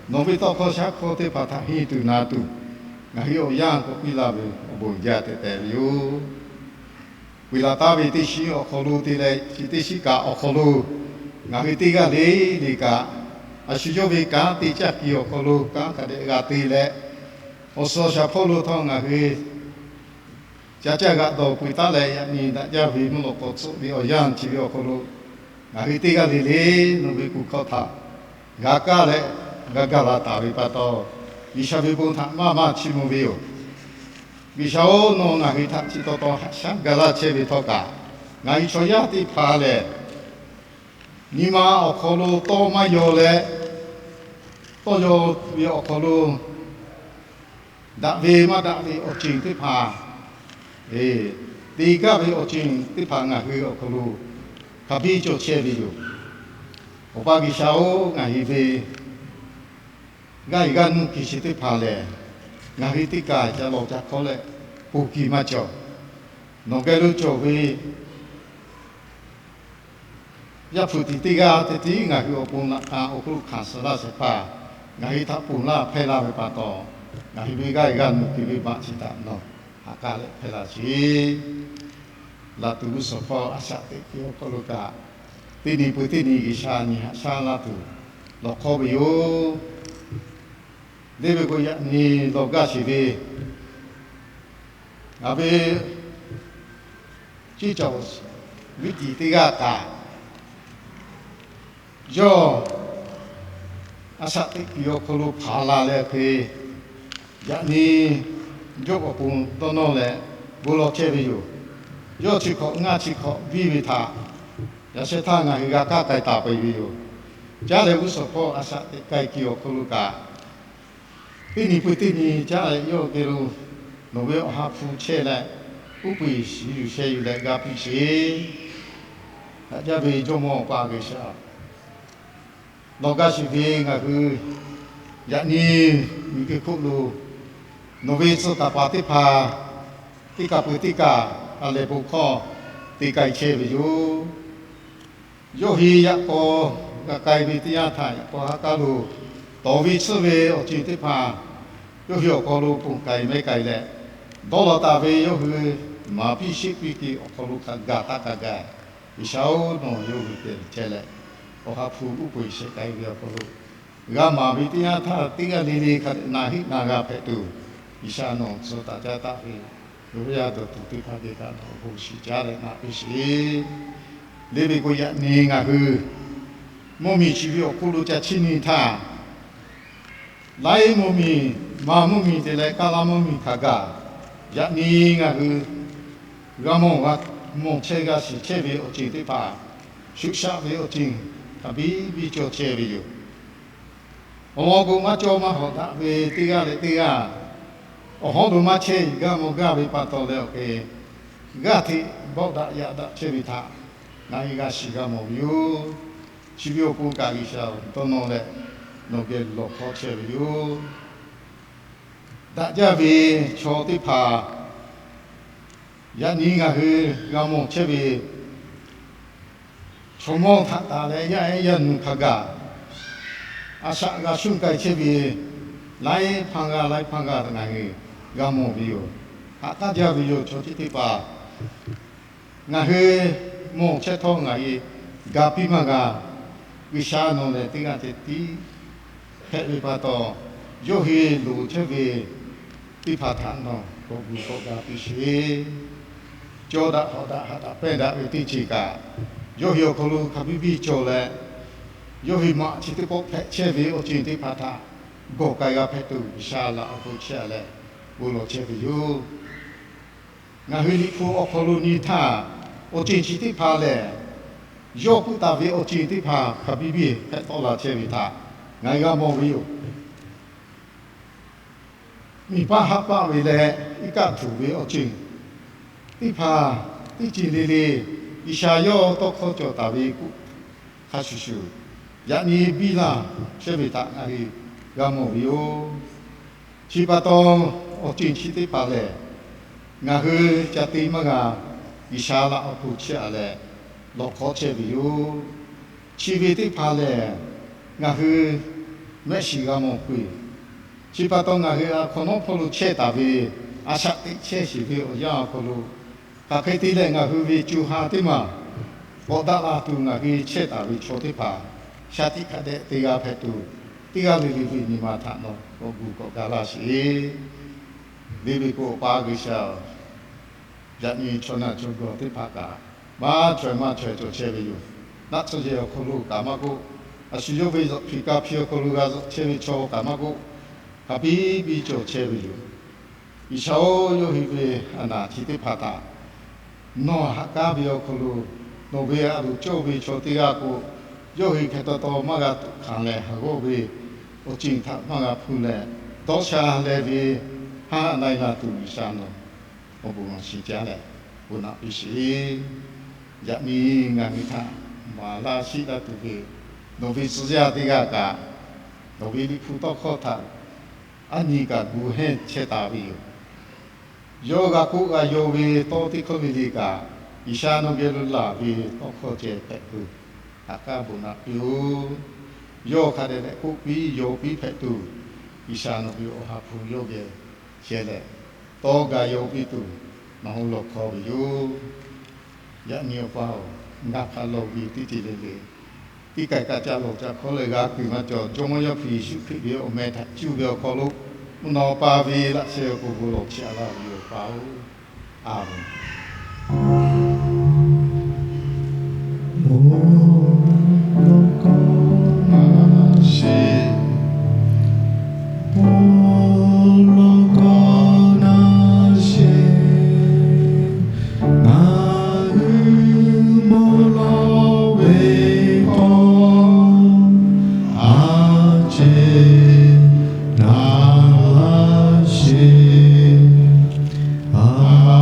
nawˬ ve tawˇ hkawˇ shaˉ hkawˇ teˇ hpaˍ htaꞈ henˇ tuˬ na tuˬ, ngaˬ hui awˬ yanˇ k'awꞈ piˇ laˇ ve awˬ bon jaˇ tehꞈ tehꞈ ve yoˬ. Peuˬ laˬ taˍ ve teˇ shiˉ awˬ hk'aw lo te leh, chi teˇ shiˉ kaꞈ awˬ hk'aw lo ngaˬ hui teˇ g'aˇ le le kaꞈ, a shu yawˇ ve kanˉ te caˇ kuiˬ awˬ hk'aw lo kanˉ hk'a dehꞈ g'a te leh, awˬ suhˍ awˬ shaˍ hpawˇ lo htawˇ ngaˬ hui ca caˇ g'aꞈ dawˬ peuˬ taˉ leh, yaꞈ nyi daꞈ jaˇ ve mvuhˇ lawꞈ k'aw tcuhˆ ve awˬ yanˇ chi ve awˬ hk'aw lo, ngaˬ hui teˇ g'aˇ le le nawˬ ve kuˬ hkawˇ htaꞈ g'a kaˇ leh g'a gaˬ la taˍ ve pa taw, G'uiˬsha ve bon htaꞈ maˇ maˇ chiˇ mvuh ve yoˬ. G'uiˬsha-oˬ, nawˬ ngaˬ hui htaꞈ chi taw taw haꞈ shaˉ ga laˇ chehˇ ve htawˇ kaꞈ, ngaˬ hui chaw yaˇ teˇ hpaˍ lehˬ, nyi ma awˬ hk'aw lo tawˇ maˇ yaw leh, tawˇ yaw ve awˬ hk'aw lo daꞈ ve maˇ daꞈ ve awˬ ceuˬ teˇ hpaˍ, te gaˇ ve awˬ ceuˬ teˇ hpaˍ ngaˬ hui awˬ hk'aw lo hk'a biˇ cawˬ chehˇ ve yoˬ. Awˬ pa G'uiˬsha-oˬ, ngaˬ hui ve g'aˇ hui g'aˇ nuˇ kuiˬ chi teˇ hpaˍ lehˬ, ngaˬ hui teˇ kaˬ ca lawˬ ca hk'awˇ leh ponˬ kuiˬ maˇ cawˬ. Nawˬ geh lo cawˬ ve Yaˇ hpu tiꞈ teˇ g'aˇ te tiˉ ngaˬ hui awˬ pon naꞈ k'a awˬ hk'oˆ lo hkanˍ suh laˇ shehˍ hpaˇ ngaˬ hui htaꞈ ponˬ laˇ hpehˇ laˇ ve pa taw, ngaˬ hui ve g'aˇ g'aˇ nuˇ kuiˬ ve baꞈ chi htaꞈ nawˬ haꞈ k'aˇ leh hpehˇ laˇ sheˍ. Laˬ tuˬ g'uˇ suhˍ hpawˇ a shaꞈ teꞈ kuiˬ awˬ hk'aw lo kaꞈ, teˇ nyi pui teˇ nyi G'uiˬsha nyi haꞈ shaˉ laˇ tuˬ lawˬ hk'awˇ ve yoˬ. Deˇ ve k'o, yaꞈ nyi lawˬ gaˇ sheˍ ve, ngaˬ ve ciˉ cawˬ viˉ tiꞈ teˇ g'aˇ kaꞈ, yawˇ a shaꞈ teꞈ kuiˬ awˬ hk'aw lo hpanˍ la leh hk'e, yaꞈ nyi jawˇ k'awꞈ pon dawˇ nawˇ leh bon lawˬ chehˇ ve yoˬ. Yawˇ chi hk'awꞈ ngaˇ chi hk'awꞈ biˇ ve htaꞈ yaꞈ sheh htaˇ ngaˬ hui g'a kaˇ k'ai taˍ peuˬ ve yoˬ. Caˉ leh g'uˇ suhˍ hpawˇ a shaꞈ teꞈ k'ai kuiˬ awˬ hk'aw lo kaꞈ, teˇ nyi pui teˇ nyi caˉ leh yawˇ geh lo nawˬ ve awˬ ha hpu chehˇ leh, uˉ peunˍ shiˍ yuˬ sheh yuˬ leh g'a piˇ sheˍ. Haꞈ jaˇ ve Jawˇmawˇ Awˬ pa G'uiˬsha, lawˬ gaˇ sheˍ ve ngaˬ hui yaꞈ nyi miˬguiˬ hk'oˆ lo nawˬ ve tcuh kaˍ paˍ teˇ hpaˍ teˇ kaˬ peuˬ teˇ kaˬ a lehˬ bon hkawˇ te k'ai chehˇ ve yoˬ. Yawˇ hui yaꞈ k'aw g'a k'ai ve teˇ yanˇ htaˇ, yaꞈ k'aw ha k'aˉ lo tawˍ ve tsuhˇ ve awˬ ceuˬ teˇ hpaˍ yawˇ hui awˬ hk'aw lo ponˬ k'ai mehˉ k'ai leh, dawˇ law taˍ ve yawˇ hui maˍ piˇ sheˆ piˇ ve awˬ hk'aw lo hk'a gaˬ taˇ hk'a gaˬ, G'uiˬsha-oˬ, nawˬ yawˇ hui geh chehˇ leh, awˬ ha hpu uˉ peunˍ shehˍ k'ai ve awˬ hk'aw lo g'a maˍ ve teˇ yanˇ htaˇ, teˇ g'aˇ le le hk'a dehꞈ na heˆ na g'a hpehꞈ tuˬ, G'uiˬsha nawˬ tcuh taˍ caˇ taˍ ve, yawˇ yaˇ dawˬ tuˬ teˇ hpaˍ geh kaꞈ nawˬ awˬ bon shiˍ jaˇ leh naꞈ piˇ sheˍ. Liˇ ve k'o, yaꞈ nyi ngaˬ hui mvuhˇmiˬ chi ve awˬ hk'oˆ lo ca chiˇ nyi htaˇ, laiˉ mvuhˇmiˬ, ma mvuhˇmiˬ te leh kaˇ laˇ mvuhˇmiˬ hk'a gaˬ, yaꞈ nyi ngaˬ hui g'a mawˬ g'a mawˬ chehˇ g'a shiˍ chehˇ ve awˬ ceuˬ teˇ hpaˍ, shuꞈ shaˆ ve awˬ ceuˬ hk'a biˇ biˇ cawˬ chehˇ ve yoˬ. Awˬ lawn k'o, maˇ cawˇ maˇ hawˍ daꞈ ve teˇ g'aˇ leh teˇ g'aˇ, awˬ hawˉ lo maˇ chehˇ g'a mawˬ gaˇ ve pa taw leh awˬ hk'e, g'aˇ hteꞈ bawˆ daꞈ yaꞈ daꞈ chehˇ ve htaꞈ ngaˬ hui g'a shiˍ g'a mawˬ ve yoˬ. Chi ve awˬ pon kaꞈ G'uiˬsha-oˬ, dawˇ nawˇ leh nawˬ geh lawˬ hk'awˇ chehˇ ve yoˬ. Daꞈ jaˇ ve chaw teˇ hpaˍ, yaꞈ nyi ngaˬ hui g'a mawˬ chehˇ ve chaw mawˇ htaꞈ taˍ leh yaˇ ehˉ yaˇ nuˬ hk'a gaˬ a shaꞈ g'a shonˇ k'ai chehˇ ve, laiˉ hpaˇ g'aˇ laiˉ hpaˇ g'aˇ ngaˬ hui g'a mawˬ ve yoˬ. Haꞈ k'aˉ jaˇ ve yoˬ. Chaw chi teˇ hpaˍ ngaˬ hui mawˬ chehˇ htawˇ ngaˬ hui ga piˇ maˇ g'a. G'uiˬsha nawˬ lehˬ teˇ g'aˇ ceh tiˉ hpehꞈ ve pa taw, yawˇ hui loˍ chehˇ ve teˇ hpaˍ htaꞈ nawˬ k'awꞈ gu k'awꞈ ga piˇ sheˍ. Cawˇ daꞈ hawˍ daꞈ haꞈ daꞈ pehnˇ daꞈ ve teˇ ceuˬ kaꞈ, yawˇ hui awˬ hk'aw lo hk'a biˇ biˇ cawˬ leh, yawˇ hui maꞈ chi teˇ pawˆ hpehꞈ chehˇ ve awˬ ceuˬ teˇ hpaˍ htaꞈ gawˬ k'ai g'a hpehꞈ tuˬ, G'uiˬsha laꞈ awˬ hk'aw lo chehˇ leh bon lawˬ chehˇ ve yoˬ. Ngaˬ hui Liꞈ hpu awˬ hk'aw lo nyi htaˇ, awˬ ceuˬ chi teˇ hpaˍ lehˬ, yawˇ k'oˆ taˍ ve awˬ ceuˬ teˇ hpaˍ hk'a biˇ biˇ hpehꞈ tawˆ la chehˇ ve htaꞈ ngaˬ hui g'a mawˬ ve yoˬ. Miˬ paˇ haˆ paˆ ve leh iˉ kaˆ htuꞈ ve awˬ ceuˬ teˇ hpaˍ teˇ ceuˬ le le, G'uiˬsha yawˇ tawˇ hkawˇ cawˬ taˍ ve k'oˆ hk'a shuˍ shuˍ, yaꞈ nyi biˇ laˇ chehˇ ve htaꞈ ngaˬ hui g'a mawˬ ve yoˬ. Chi pa taw, awˬ ceuˬ chi teˇ hpaˍ lehˬ, ngaˬ hui ca te maˇ g'a. G'uiˬsha laꞈ awˬ hk'aw lo chehˇ a leh lawˬ hk'awˇ chehˇ ve yoˬ. Chi ve teˇ hpaˍ lehˬ, ngaˬ hui mehˆ shiˍ g'a mawˬ peuˬ. Chi pa taw, ngaˬ hui a hk'awꞈ nawˉ hpawˇ lo chehˇ taˍ ve, a shaꞈ teꞈ chehˇ sheˍ ve awˬ yanˇ awˬ hk'aw lo, hk'aˬ hk'e te leh ngaˬ hui ve co ha teˇ maˬ k'awꞈ daꞈ la tuˬ ngaˬ hui chehˇ taˍ ve chaw teˇ hpaˍ shaˍ tiꞈ hk'a dehꞈ te g'a hpehꞈ tuˬ, teˇ g'aˇ le le ve nyi ma htaꞈ nawˬ k'awꞈ gu k'awꞈ ga laˇ sheˍ. Liˇ ve k'o, Awˬ pa G'uiˬsha-oˬ, yaꞈ nyi chaw naˬ chaw gawˬ teˇ hpaˍ kaꞈ, maˇ chaweh maˇ chaweh cawˬ chehˇ ve yoˬ. Naˆ tsuhˇ yehˬ awˬ hk'aw lo kaꞈ maˇ k'oˆ, a shu yawˇ ve zuhꞈ hpiˍ ka hpiˇ awˬ hk'aw lo g'a zuhꞈ chehˇ ve chaw kaꞈ maˇ k'oˆ, hk'a biˇ biˇ cawˬ chehˇ ve yoˬ. G'uiˬsha-oˬ, yawˇ hui ve a naˬ chi teˇ hpaˍ htaꞈ nawˬ haꞈ k'aˉ ve awˬ hk'aw lo, nawˬ ve a loˍ cawˇ ve chaw teˇ g'aˇ k'o, yawˇ hui hk'e taw taw maˇ g'a tuꞈ hkanˍ leh, haˍ g'awˇ ve awˬ ceuˬ htaꞈ maˇ g'a hpuˇ leh, dawˇ sha leh ve haˉ na e la tuˬ, G'uiˬsha nawˬ awˬ bon laꞈ shiˍ jaˇ leh, bon naꞈ piˇ sheˍ. Yaꞈ nyi ngaˬ hui htaꞈ maˍ laˇ shiˆ laˇ tuˬ ve nawˬ ve tcuh yaˇ teˇ g'aˇ kaꞈ, nawˬ ve Liꞈ hpu tawˇ hkawˇ htaꞈ aˉ nyi kaꞈ gu hehnˇ chehˇ taˍ ve yoˬ. Yawˇ g'a k'oˆ g'a yaw ve tawˇ teˇ hkawˇ le le kaꞈ, G'uiˬsha nawˬ geh lo laˬ ve tawˇ hkawˇ ceh hpehꞈ tuˬ, haꞈ k'aˉ bon naꞈ piˇ-oˬ. Yawˇ hk'a dehꞈ leh k'oˆ piˇ yaw piˇ hpehꞈ tuˬ, G'uiˬsha nawˬ ve awˬ ha hpu yawˇ geh chehˇ leh, tawˇ ga yaw piˇ tuˬ nawˬ hui lawˬ hk'aw ve yoˬ. Yaꞈ nyi Awˬ pa-oˬ, ngaˬ hk'a lawˬ ve teˇ ceuˬ le le, teˇ k'ai kaꞈ ca lawˬ ca hkawˇ leh g'a kuiˬ maˇ cawˬ. Jawˇmawˇ Yaˇ hpu Yeˍsuˆ Hkriꞈ ve awˬ meh htaꞈ cuˇ ve awˬ hk'aw lo, mvuhˇ naw pa ve laꞈ sheh awˬ pon bon lawˬ chiˇ aꞈ laˇ ve yoˬ, Awˬ pa-oˬ. A menˬ. Awˬ lawn k'o na sheˍ, ngaˬ hui bon lawˬ ve k'o, a ceˬ na sheˍ. A menˬ.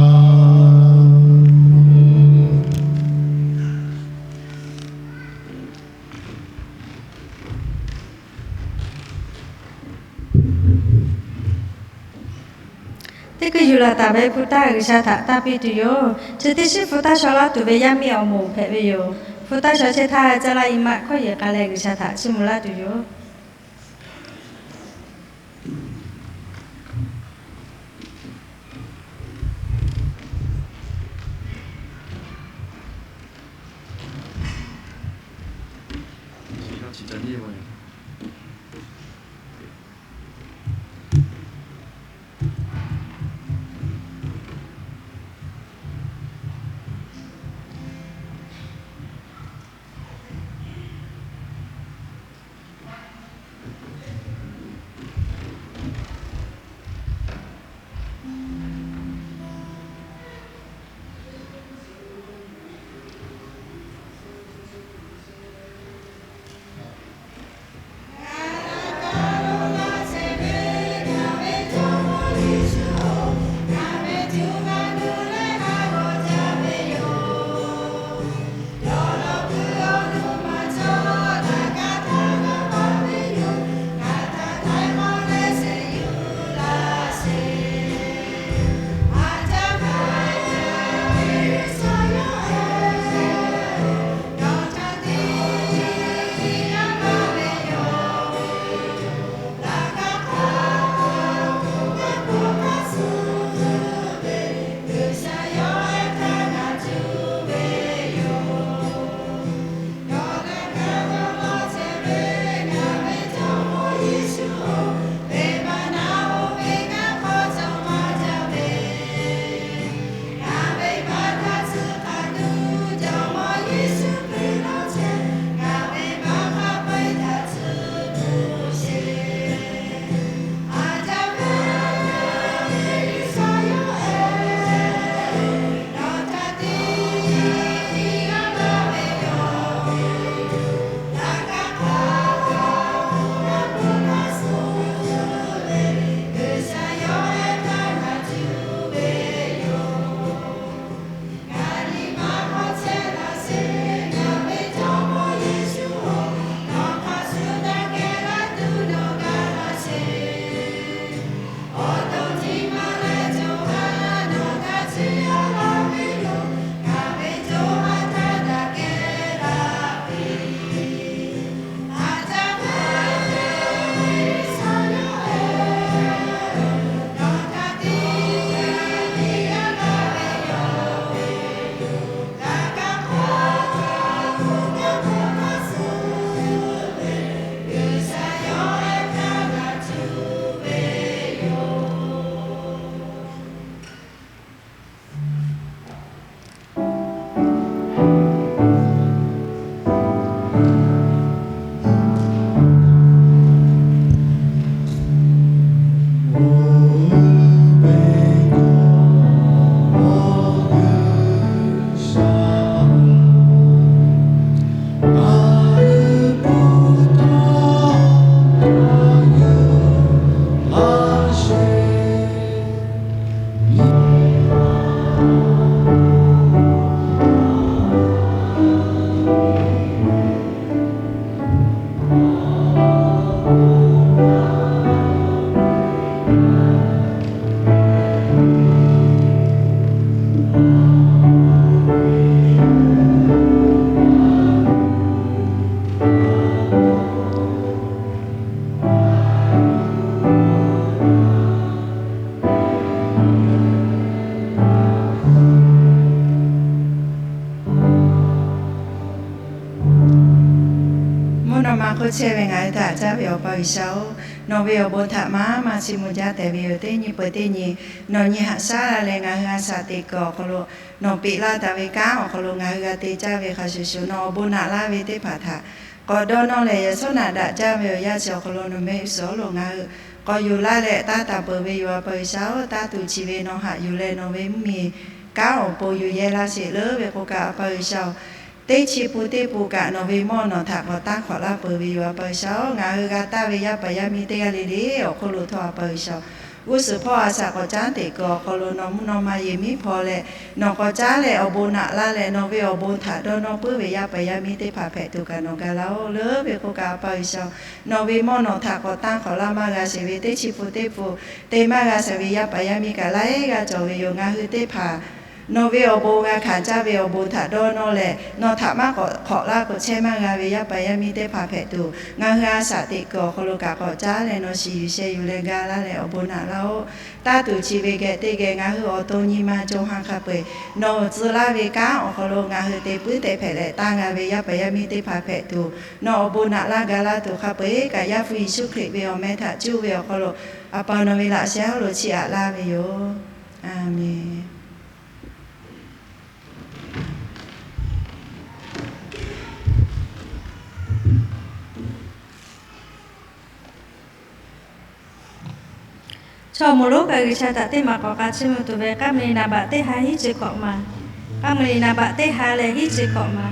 Teˇ hkui yuˬ laˬ taˍ ve hpu taˇ G'uiˬsha htaꞈ tanˇ piˇ tuˬ yoˬ. Chi teˇ shinˉ hpu taˇ shaw laˇ tuˬ ve yaˇ miˇ awˬ moˍ hpehꞈ ve yoˬ. Hpu taˇ shaw chehˇ htaˇ, caˇ laˇ i maˆ hkawˇ yehˬ k'a leh G'uiˬsha htaꞈ chiˇ mvuh laˇ tuˬ yoˬ. Mvuhˇ naw ma hk'oˆ chehˇ ve ngaˬ hui htaꞈ caˇ ve Awˬ pa G'uiˬsha-oˬ, nawˬ ve awˬ bon htaꞈ maˇ maˇ chiˇ mvuh jaˇ tehꞈ ve yoˬ. Teˇ nyi peuˬ teˇ nyi nawˬ nyi haꞈ shaˉ la leh ngaˬ hui a shaꞈ teꞈ kuiˬ awˬ hk'aw lo nawˬ peꞈ laˇ taˍ ve kanˉ awˬ hk'aw lo ngaˬ hui g'a te caˇ ve hk'a shuˍ shuˍ, nawˬ awˬ bon naꞈ laˇ ve teˇ hpaˍ htaꞈ k'awꞈ dawˇ nawˇ leh, yaꞈ shawˉ naꞈ daꞈ jaˇ ve awˬ yanˇ chi awˬ hk'aw lo nawˬ mehˆ g'uˇ suhˍ lo ngaˬ hui k'awꞈ yuˬ laˇ leh taˇ taˍ peuˬ ve yoˬ. A pa G'uiˬsha-oˬ, taˇ tuˬ chi ve nawˬ haꞈ yuˬ leh nawˬ ve mvuhˇmiˬ kanˉ awˬ pon yuˬ yehˇ laˇ sheˍ leuˉ ve k'o kaꞈ, A pa G'uiˬsha-oˬ, teˇ chi pun teˇ pun kaꞈ nawˬ ve mawˇ nawˬ htaꞈ k'awꞈ tanˇ hk'awꞈ laˇ peuˬ ve yoˬ. A pa G'uiˬsha-oˬ, ngaˬ hui g'a taˇ ve yaˇ paˍ yaˇ miˇ teˇ g'aˇ le le awˬ hk'oˆ lo htawˇ, A pa G'uiˬsha-oˬ, g'uˇ suhˍ hpawˇ a shaꞈ k'awꞈ caˉ teꞈ kuiˬ awˬ hk'aw lo nawˬ mvuhˇ naw ma yehˬ miˉ hpaw leh, nawˬ k'awꞈ caˉ leh awˬ bon naꞈ laˇ leh, nawˬ ve awˬ bon htaꞈ dawˇ nawˇ puiˉ ve yaˇ paˍ yaˇ miˇ teˇ hpaˍ hpehꞈ tuˬ kaꞈ nawˬ ga laˇ-oˆ. Leuˉ ve k'o kaꞈ, A pa G'uiˬsha, nawˬ ve mawˇ nawˬ htaꞈ k'awꞈ tanˇ hk'awꞈ laˇ maˇ g'a sheˍ ve teˇ chi pun teˇ pun te maˇ g'a sheˍ ve yaˇ paˍ yaˇ miˇ kaꞈ laiˉ g'aˇ cawˬ ve yoˬ. Ngaˬ hui teˇ hpaˍ nawˬ ve awˬ bon g'a hkanˍ caˇ ve awˬ bon htaꞈ dawˇ nawˇ leh, nawˬ htaꞈ maˇ k'awꞈ hk'awꞈ laˇ k'o chehˇ maˇ g'a ve yaˇ paˍ yaˇ miˇ teˇ hpaˍ hpehꞈ tuˬ, ngaˬ hui a shaꞈ teꞈ kuiˬ awˬ hk'aw lo kaꞈ k'awꞈ caˉ leh nawˬ shiˍ yuˬ sheh yuˬ leh ga laˇ leh awˬ bon naꞈ laˇ-oˆ. Taˇ tuˬ chi ve geh teˇ geh ngaˬ hui awˬ to nyi ma co ha hk'a peu-eˬ nawˬ tcuh laˇ ve kanˉ awˬ hk'aw lo ngaˬ hui te puiˉ tehꞈ hpehꞈ leh tanˇ g'a ve yaˇ paˍ yaˇ miˇ teˇ hpaˍ hpehꞈ tuˬ, nawˬ awˬ bon naꞈ laˇ ga laˇ tuˬ hk'a peu-eˬ kaꞈ, Yaˇ hpu Yeˍsuˆ Hkriꞈ ve awˬ meh htaꞈ cuˇ ve awˬ hk'aw lo A pa nawˬ ve laꞈ sheh hawˉ lo chiˇ aꞈ laˇ ve yoˬ. A menˬ. Chaw moˍ lonˉ kaꞈ G'uiˬsha htaꞈ teˇ maˬ k'awꞈ k'a chiˇ mvuh tuˬ ve k'aˉ mvuh li naˍ baꞈ teˇ ha hiˉ chi hkawꞈ ma. K'aˉ mvuh li naˍ baꞈ teˇ ha leh hiˉ chi hkawꞈ ma.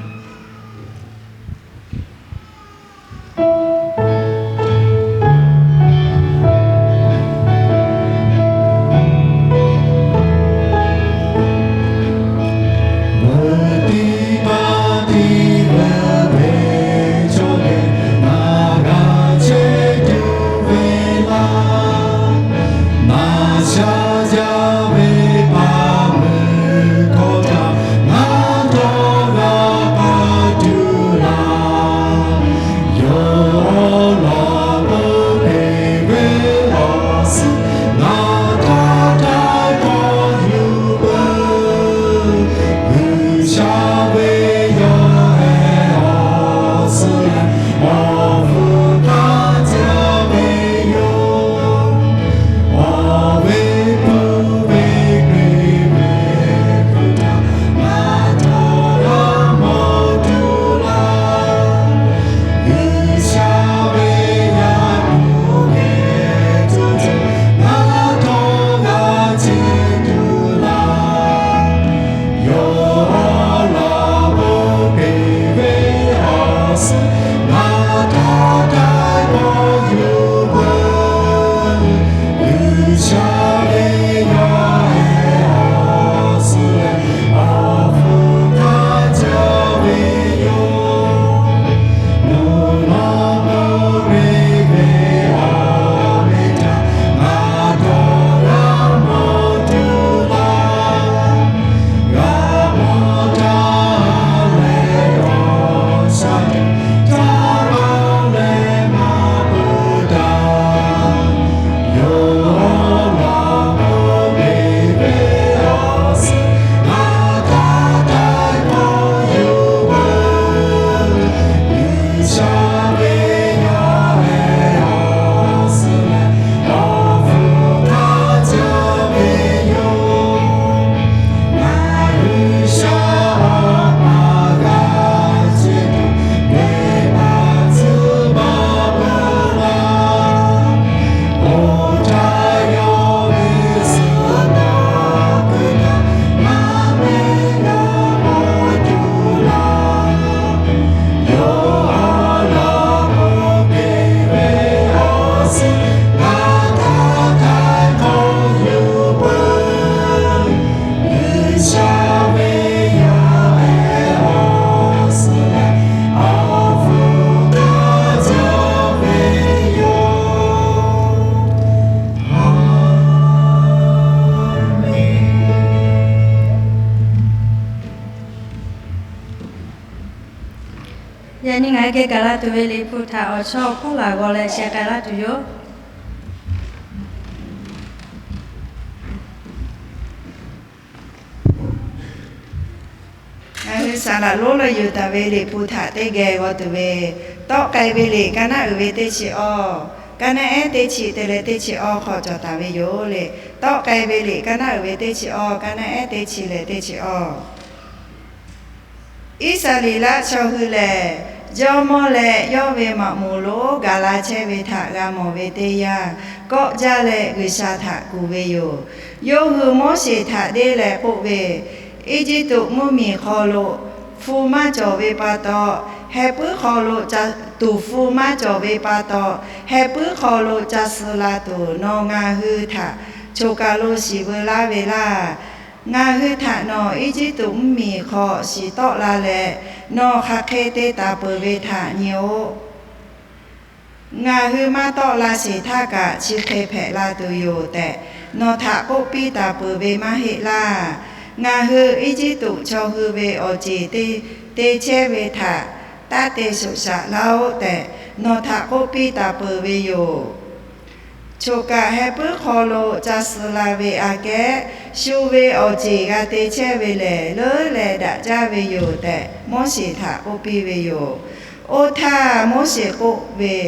Yaꞈ nyi ngaˬ hui geh gaˬ la tuˬ ve Liꞈ hpu htaꞈ awˬ chawˇ awˬ hkawˉ laˬ g'aw leh sheh k'ai laˇ tuˬ yoˬ. Ngaˬ hui saˍ laꞈ lonˉ lawˇ yuˬ taˍ ve Liꞈ hpu htaꞈ teˇ geh g'aw tuˬ ve, Tawˆ k'ai ve liꞈ kaˇ naˉ uiˍ ve teˇ chi awˇ, kaˇ naˉ ehˉ teˇ chi te leh teˇ chi awˇ hk'aw cawˬ taˍ ve yoˬ le. Tawˆ k'ai ve liꞈ kaˇ naˉ uiˍ ve teˇ chi awˇ, kaˇ naˉ ehˉ teˇ chi leh teˇ chi awˇ. Iˉsaˍreˍlaˆ chaw hui lehˬ, jawˇmawˇ leh yawˇ ve maꞈ moˍ lonˉ gaˬ la chehˇ ve htaꞈ g'a mawˬ ve teˇ yanˇ, kawˆ jaˇ leh G'uiˬsha htaꞈ kuˬ ve yoˬ. Yawˇ hui Moˉseˍ htaꞈ deˇ leh k'oˆ ve, Eˇjiˇtuꞈ mvuhˇmiˬ hk'aw lo hpu maˇ cawˬ ve pa taw, heh puiˉ hk'aw lo ca tuˍ hpfuh maˇ cawˬ ve pa taw, heh puiˉ hk'aw lo ca suh la tuˬ nawˬ ngaˬ hui htaꞈ choˬ kaˬ lo shiˍ veu laˇ ve laˇ. Ngaˬ hui htaꞈ nawˬ Eˇjiˇtuꞈ mvuhˇmiˬ hk'aw shiˍ tawˆ la leh, nawˬ hk'aˬ hk'e te taˍ peuˬ ve htaꞈ nyi-oˆ. Ngaˬ hui maˇ tawˆ la sheˍ htaˇ kaꞈ chi hk'e hpehꞈ la tuˬ yoˬ tehꞈ, nawˬ htaꞈ k'oˆ piˇ taˍ peuˬ ve maˇ heˆ laˇ. Ngaˬ hui Eˇjiˇtuꞈ chaw hui ve awˬ ceˬ te chehˇ ve htaꞈ taˇ te shoꞈ shaꞈ laˇ-oˆ tehꞈ, nawˬ htaꞈ k'oˆ piˇ taˍ peuˬ ve yoˬ. Choˬ kaˬ heh puiˉ hk'aw lo ca suh la ve aꞈ kehˉ, shu ve awˬ ceˬ g'a te chehˇ ve lehˬ, leuˉ leh daꞈ jaˇ ve yoˬ tehꞈ, Moˉseˍ htaꞈ k'oˆ piˇ ve yoˬ. Oˇ htaˇ Moˉseˍ k'oˆ ve,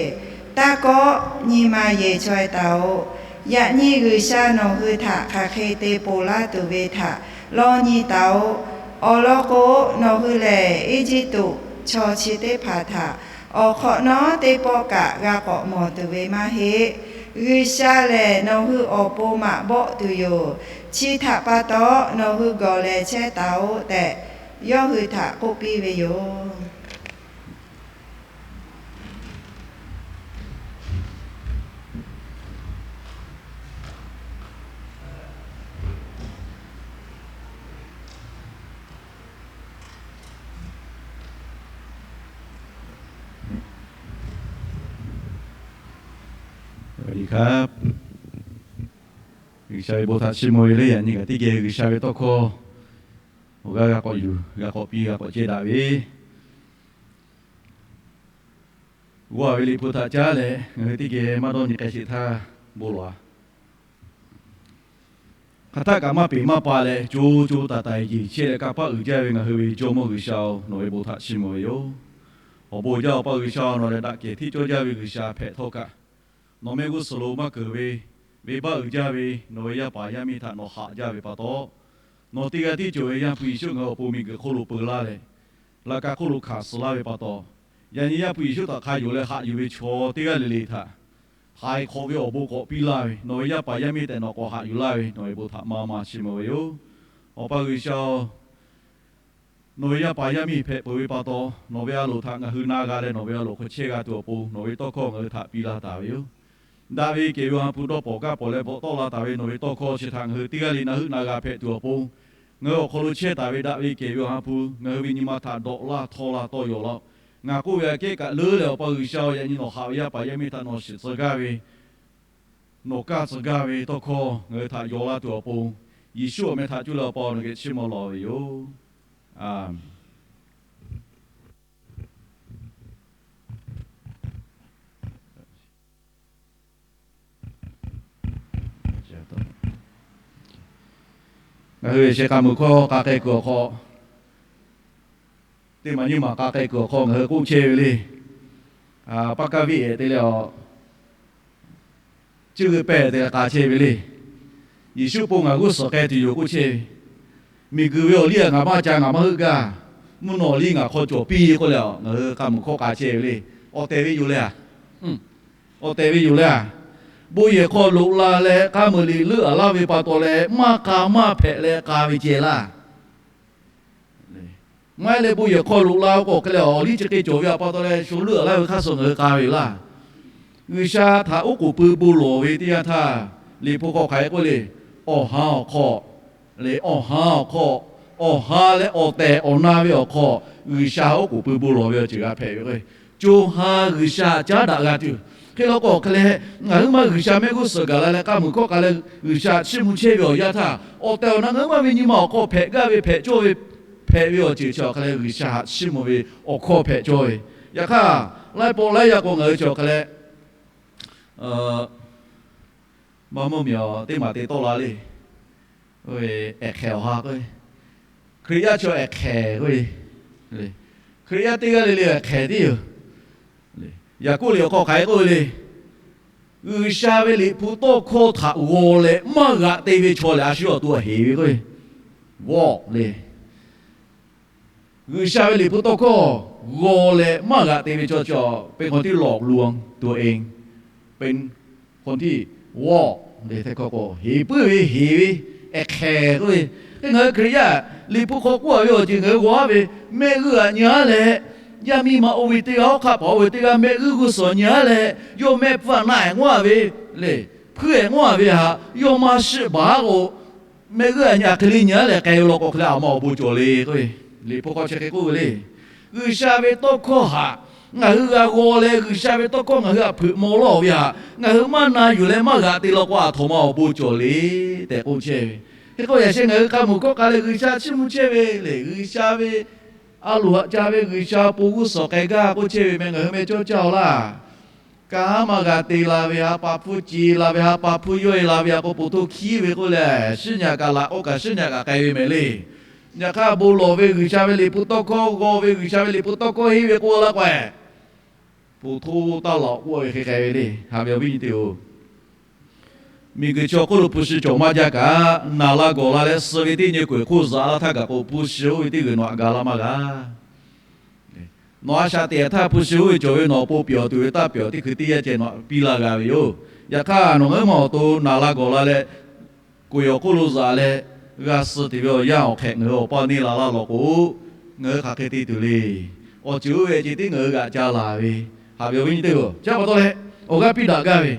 Taˇ kawˆ, nyi ma yeˬ chaweh taˍ-oꞈ. Yaꞈ nyi G'uiˬsha nawˬ hui htaꞈ hk'aˬ hk'e te ponˬ laˇ tuˬ ve htaꞈ lawˇ nyi taˍ-oꞈ. Awˬ lawn k'o, nawˬ hui lehˬ Eˇjiˇtuꞈ chaw chi teˇ hpaˍ htaꞈ awˬ hk'awꞈ nawˉ teˇ pawˆ kaꞈ g'a k'awꞈ mawˬ tuˬ ve maˇ heˆ. G'uiˬsha lehˬ nawˬ hui awˬ pon maꞈ bawˆ tuˬ yoˬ. Chi htaꞈ pa taw, nawˬ hui gawˬ leh chehˇ taˍ-oꞈ tehꞈ, yawˇ hui htaꞈ k'oˆ piˇ ve yoˬ. G'uiˬsha ve bon htaꞈ chiˇ mvuh ve le. Yaꞈ nyi kaꞈ teˇ geh G'uiˬsha ve tawˇ hkawˇ awˬ g'aˇ g'a k'awꞈ yuˬ, g'a k'awꞈ piˇ, g'a k'awꞈ cehˇ daꞈ ve, g'aw ve Liꞈ hpu htaꞈ caˉ leh ngaˬ hui teˇ geh maˇ dawˇ nyi k'ai sheˍ htaˇ bon lawˬ-a. Hk'aˬ htaˆ kaꞈ maˇ peˍ maˇ pa leh, co co taiˍ taiˍ yeˬ chehˇ leh kanˇ paˆ uiˍ jaˇ ve ngaˬ hui ve Jawˇmawˇ G'uiˬsha-oˬ, nawˬ ve bon htaꞈ chiˇ mvuh ve yoˬ. Awˬ bon jaˇ Awˬ pa G'uiˬsha-oˬ, nawˬ lehˬ daꞈ kehˬ hteˇ cawˇ jaˇ ve G'uiˬsha hpehꞈ htawˇ kaꞈ, nawˬ mehˆ g'uˇ suhˍ lo maˇ keunˍ ve, venˇbaˆ uiˍ jaˇ ve nawˬ ve yaˇ paˍ yaˇ miˇ htaꞈ nawˬ haꞈ jaˇ ve pa taw, nawˬ teˇ g'aˇ tiˉ cawˬ ve Yaˇ hpu Yeˍsuˆ ngaˬ hui awˬ pon miˬguiˬ hk'oˆ lo peu laˇ leh, laꞈ ka hk'oˆ lo hkanˍ suh laˇ ve pa taw, yaꞈ nyi Yaˇ hpu Yeˍsuˆ htaꞈ hk'a yonˍ leh haꞈ yuˬ ve chaw teˇ g'aˇ le le htaꞈ htaiˍ hk'awꞈ ve awˬ bon k'awꞈ piˇ laˇ ve, nawˬ ve yaˇ paˍ yaˇ miˇ tehꞈ nawˬ k'awꞈ haꞈ yuˬ laˇ ve, nawˬ ve bon htaꞈ maˇ maˇ chiˇ mvuh ve yoˬ. Awˬ pa G'uiˬsha-oˬ, nawˬ ve yaˇ paˍ yaˇ miˇ hpehꞈ peuˬ ve pa taw, nawˬ ve a loˍ htaꞈ ngaˬ hui na g'a leh nawˬ ve a loˍ hk'aw chehˇ g'a tuˬ awˬ pon nawˬ ve tawˇ hkawˇ ngaˬ hui htaꞈ piˇ laˇ taˍ ve yoˬ. Daꞈ ve kehˬ ve Awˬ ha hpu dawˇ pawˍ kaˇ pawˍ leh bvuhꞈ tawˆ la taˍ ve nawˬ ve tawˇ hkawˇ chi htaꞈ ngaˬ hui teˇ g'aˇ le na heuˆ na g'a hpehꞈ tuˬ awˬ pon, ngaˬ hui awˬ hk'aw lo chehˇ taˍ ve daꞈ ve kehˬ ve Awˬ ha hpu ngaˬ hui ve nyi ma htaꞈ dawꞈ laˇ htawˇ laˇ tawˇ yaw laˇ-oˬ. Ngaˬ k'oˆ ve aꞈ kehˉ kaꞈ leuˉ leh Awˬ pa G'uiˬsha-oˬ, yaꞈ nyi nawˬ haꞈ ve yaˇ paˍ yaˇ miˇ htaꞈ nawˬ shiˍ tcuh gaˇ ve, nawˬ kaˇ tcuh gaˇ ve tawˇ hkawˇ ngaˬ hui htaꞈ yaw laˇ tuˬ awˬ pon, Yeˍsuˆ awˬ meh htaꞈ cuˇ leh Awˬ pa nawˬ geh chiˇ mvuh lawˬ ve yoˬ. Aˬ Ngaˬ hui sheh k'a muiˬ hkawˇ k'a k'ai kuiˬ awˬ hk'aw, teˇ maˬ nyiˇ maˬ k'a k'ai kuiˬ awˬ hk'aw ngaˬ hui k'oˆ chehˇ ve le. Paˇ kaˇ viˉ ehˍ te leh a, cuˇ g'euˆ pehˇ te leh k'a chehˇ ve le. Yeˍsuˆ pon ngaˬ g'uˇ suhˍ k'ai tuˬ yoˬ k'oˆ chehˇ ve, miˬguiˬ ve awˬ liˇ a ngaˬ maˇ ca ngaˬ maˇ heuˆ gaˇ, mvuhˇ naw awˬ liˇ ngaˬ hk'aw cawˬ piˇ k'oˆ leh a, ngaˬ hui k'a muiˬ hkawˇ k'a chehˇ ve le. Awˬ tehˬ ve yoˬ le a. Awˬ tehˬ ve yoˬ le a. Bon yehˬ hk'aw loꞈ la leh k'a muiˬ liꞈ leuˆ a laˇ ve pa taw leh maˇ k'a maˇ hpehꞈ leh k'a ve ceh laˇ. Maˇ heˆ leh bon yehˬ hk'aw loꞈ la k'o hk'e leh awˬ liˇ chi hk'e cawˬ ve a pa taw leh shu leuˆ a laˇ ve hk'aˇ suh ngaˬ hui k'a ve yoˬ laˇ. G'uiˬsha htaꞈ oˉ k'oˍ pui bon lawˬ ve teˇ yanˇ htaˇ, Liꞈ hpu hk'aw hk'aˬ hk'e k'oˆ le, awˬ ha awˬ hk'aw, le awˬ ha awˬ hk'aw, awˬ ha leh awˬ tehˬ awˬ na ve awˬ hk'aw, G'uiˬsha oˉ k'oˍ pui bon lawˬ ve awˬ ceuˬ g'a hpehꞈ ve k'o, co ha G'uiˬsha caˉ daꞈ g'a tuˬ. Hk'e law k'o hk'e leh, ngaˬ huiˉ maˇ G'uiˬsha mehˆ g'uˇ suhˍ gaˬ la leh k'a muiˬ hkawˇ k'a leh G'uiˬsha chiˇ mvuh chehˇ ve awˬ yanˇ htaˇ, awˬ tehˬ awˬ na ngaˬ huiˉ maˇ ve nyi ma awˬ hk'aw hpehꞈ gaˇ ve hpehꞈ cawˇ ve, hpehꞈ ve awˬ ceuˬ chi awˬ hk'a leh G'uiˬsha haꞈ chiˇ mvuh ve awˬ hkawˇ hpehꞈ cawˇ ve. Yaꞈ hk'aˇ, laiˉ pawˆ laiˉ yaˇ k'o ngaˬ hui chi awˬ hk'a leh maˇ mvuhˇ miˬ awˬ teˇ maˬ te tawˆ la le. Ehˍ hk'ehˍ awˬ ha k'o, Hkriꞈ yaˇ chi ehˍ hk'ehˍ k'o, Hkriꞈ yaˇ teˇ g'aˇ le le ehˍ hk'ehˍ tiˉ yoˬ. Yaˍkoˆ liꞈ awˬ hk'aw hk'aˬ hk'e k'oˆ ve le, G'uiˬsha ve Liꞈ hpu tawˇ hkawˇ htaꞈ g'aw leh maˇ g'aꞈ te ve chaw lehˬ a shu awˬ to a heˍ ve k'o, g'awˇ le. G'uiˬsha ve Liꞈ hpu tawˇ hkawˇ g'aw leh maˇ g'aꞈ te ve chaw chi, เป็นคนที่หลอกลวงตัวเอง เป็นคนที่วอก le. Htaiˇ hkawˇ k'o heˍ puiˉ ve heˍ ve, ehˍ hk'ehˍ k'oˆ ve. Hk'e ngaˬ hui Hkriꞈ yaˇ Liꞈ hpu hk'aw k'oˆ a ve awˬ ceuˬ ngaˬ hui g'aw aˉ ve, mehˆ g'uˇ aꞈ nyi aˉ leh Yaˇ miˇ ma oˇ ve teˇ g'aˇ, hawˉ hk'aˆ paˍ oˇ ve teˇ g'aˇ mehˆ g'uˇ g'uˇ suhˍ nyi-a leh, yawˇ mehˆ hpfuhˇ a naˆ-ehˍ ngawˉ-a ve le, hpuiˇ-ehˍ ngawˉ-a ve htaꞈ yawˇ maˇ shiˆ baˬ k'o, mehˆ g'uˇ-a nyi-a hk'e le nyi-a leh k'ai ve law k'o hk'e leh, a ma awˬ bon cawˬ le k'o, Liꞈ hpu hk'aw chi hk'e k'oˆ ve le. G'uiˬsha ve tawˇ hkawˇ htaꞈ ngaˬ hui g'a g'aw leh, G'uiˬsha ve tawˇ hkawˇ ngaˬ hui htaꞈ hpeuꞈ maw lawˇ ve htaꞈ ngaˬ hui maˇ na yuˬ leh maˇ g'aꞈ te law k'o, a htoꞈ ma awˬ bon cawˬ le tehꞈ k'oˆ chehˇ ve. Hk'e k'o, yaꞈ sheh ngaˬ hui hk'a meuˬ hkawˇ k'a leh G'uiˬsha chiˇ mvuh chehˇ ve le, G'uiˬsha ve a loˍ haꞈ ca ve G'uiˬsha po g'uˇ suhˍ k'ai gaˇ k'oˆ chehˇ ve meh, ngaˬ hui meh cawˇ caˇ-oˬ laˇ. Kanˉ maˇ g'a te la ve, ha pa hpfuhˇ ce la ve, ha pa hpfuhˇ yawˇ e la ve, a k'o po htoˇ hkiˉ ve k'oˆ leh, shiˉ nyi kaꞈ laꞈ k'oˆ kaꞈ shiˉ nyi kaꞈ k'ai ve meh le. Yaꞈ hk'aˇ, bon lawˬ ve G'uiˬsha ve liꞈ hpu tawˇ hkawˇ, g'aw ve G'uiˬsha ve liꞈ hpu tawˇ hkawˇ henˇ ve k'oˆ laˇ k'o, po htoˇ taˇ laꞈ k'oˆ ve hk'e k'ai ve le. Haꞈ ve awˬ viˉ nyi teˇ-oˬ, miˬguiˬ chi awˬ hk'oˆ lo hpu shi cawˬ maˇ jaˇ kaꞈ, naˬ la gawˬ la leh suh ve teˇ nyi k'oꞈ-e hk'oˆ zaꞈ laˇ htaˇ kaꞈ k'o, hpu shi oˇ ve teˇ g'uiˬ nawˬ htaꞈ ga laˇ maˇ g'a. Nawˬ a shaꞈ teꞈ htaˇ, hpu shi oˇ ve cawˬ ve nawˬ awˬ pon pyawˬ tuˬ ve taˇ pyawˬ teˇ hkui teˇ yanˇ ceh nawˬ piˇ laˇ g'a ve yoˬ. Yaꞈ hk'aˇ, nawˬ ngaˬ hui ma awˬ to naˬ la gawˬ la leh, k'oꞈ-e awˬ hk'oˆ lo zaꞈ leh g'a suh tuˬ ve awˬ yanˇ awˬ hk'ehꞈ ngaˬ hui awˬ paˇ neˇ la laˇ law k'o, ngaˬ hui hk'aˬ hk'e te tuˬ le. Awˬ ceuˬ oˇ ve ceh tiˉ ngaˬ hui g'aꞈ ca laˬ ve, haꞈ ve awˬ viˉ nyi teˇ-oˬ, chi pa taw leh awˬ g'aˇ piˇ daꞈ gaˇ ve,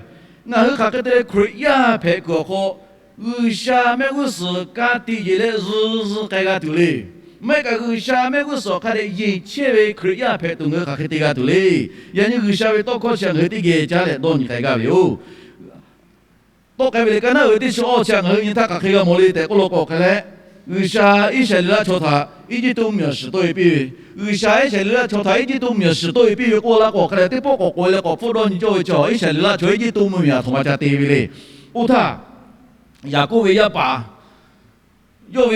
ngaˬ hui hk'aˬ hk'e te leh Hkriꞈ yaˇ hpehꞈ kuiˬ awˬ hk'aw, G'uiˬsha mehˆ g'uˇ suhˍ ka tiꞈ yeˬ leh zuh zuh k'ai g'a tuˬ le. Maˇ heˆ kaꞈ, G'uiˬsha mehˆ g'uˇ suhˍ awˬ hk'a dehꞈ yeˬ chehˇ ve Hkriꞈ yaˇ hpehꞈ tuˬ ngaˬ hui hk'aˬ hk'e te g'a tuˬ le. Yaꞈ nyi G'uiˬsha ve tawˇ hkawˇ chi ngaˬ hui teˇ geh caˉ leh dawˇ nyi k'ai gaˇ ve yoˬ. Tawˆ k'ai ve le, ka naˉ uiˍ ve teˇ chi awˇ chi ngaˬ hui nyi htaˇ hk'aˬ hk'e g'a mawˬ le tehꞈ k'oˆ law k'o hk'e leh, G'uiˬsha Iˉsaˍreˍlaˆ chaw htaꞈ Eˇjiˇtuꞈ mvuhˇmiˬ awˬ shiˍ tawˆ-e piˇ ve, G'uiˬsha Iˉsaˍreˍlaˆ chaw htaꞈ Eˇjiˇtuꞈ mvuhˇmiˬ awˬ shiˍ tawˆ-e piˇ ve k'oˆ laˇ k'o hk'e leh, teˇ pawˆ k'awꞈ k'oꞈ-e leh k'awꞈ hpfuhˇ dawˇ nyi cawˇ ve chi Iˉsaˍreˍlaˆ chaw Eˇjiˇtuꞈ mvuhˇmiˬ a htoꞈ ma ca te ve le. Oˇ htaˇ, Yaˍkoˆ ve yaˇ paˍ yawˇ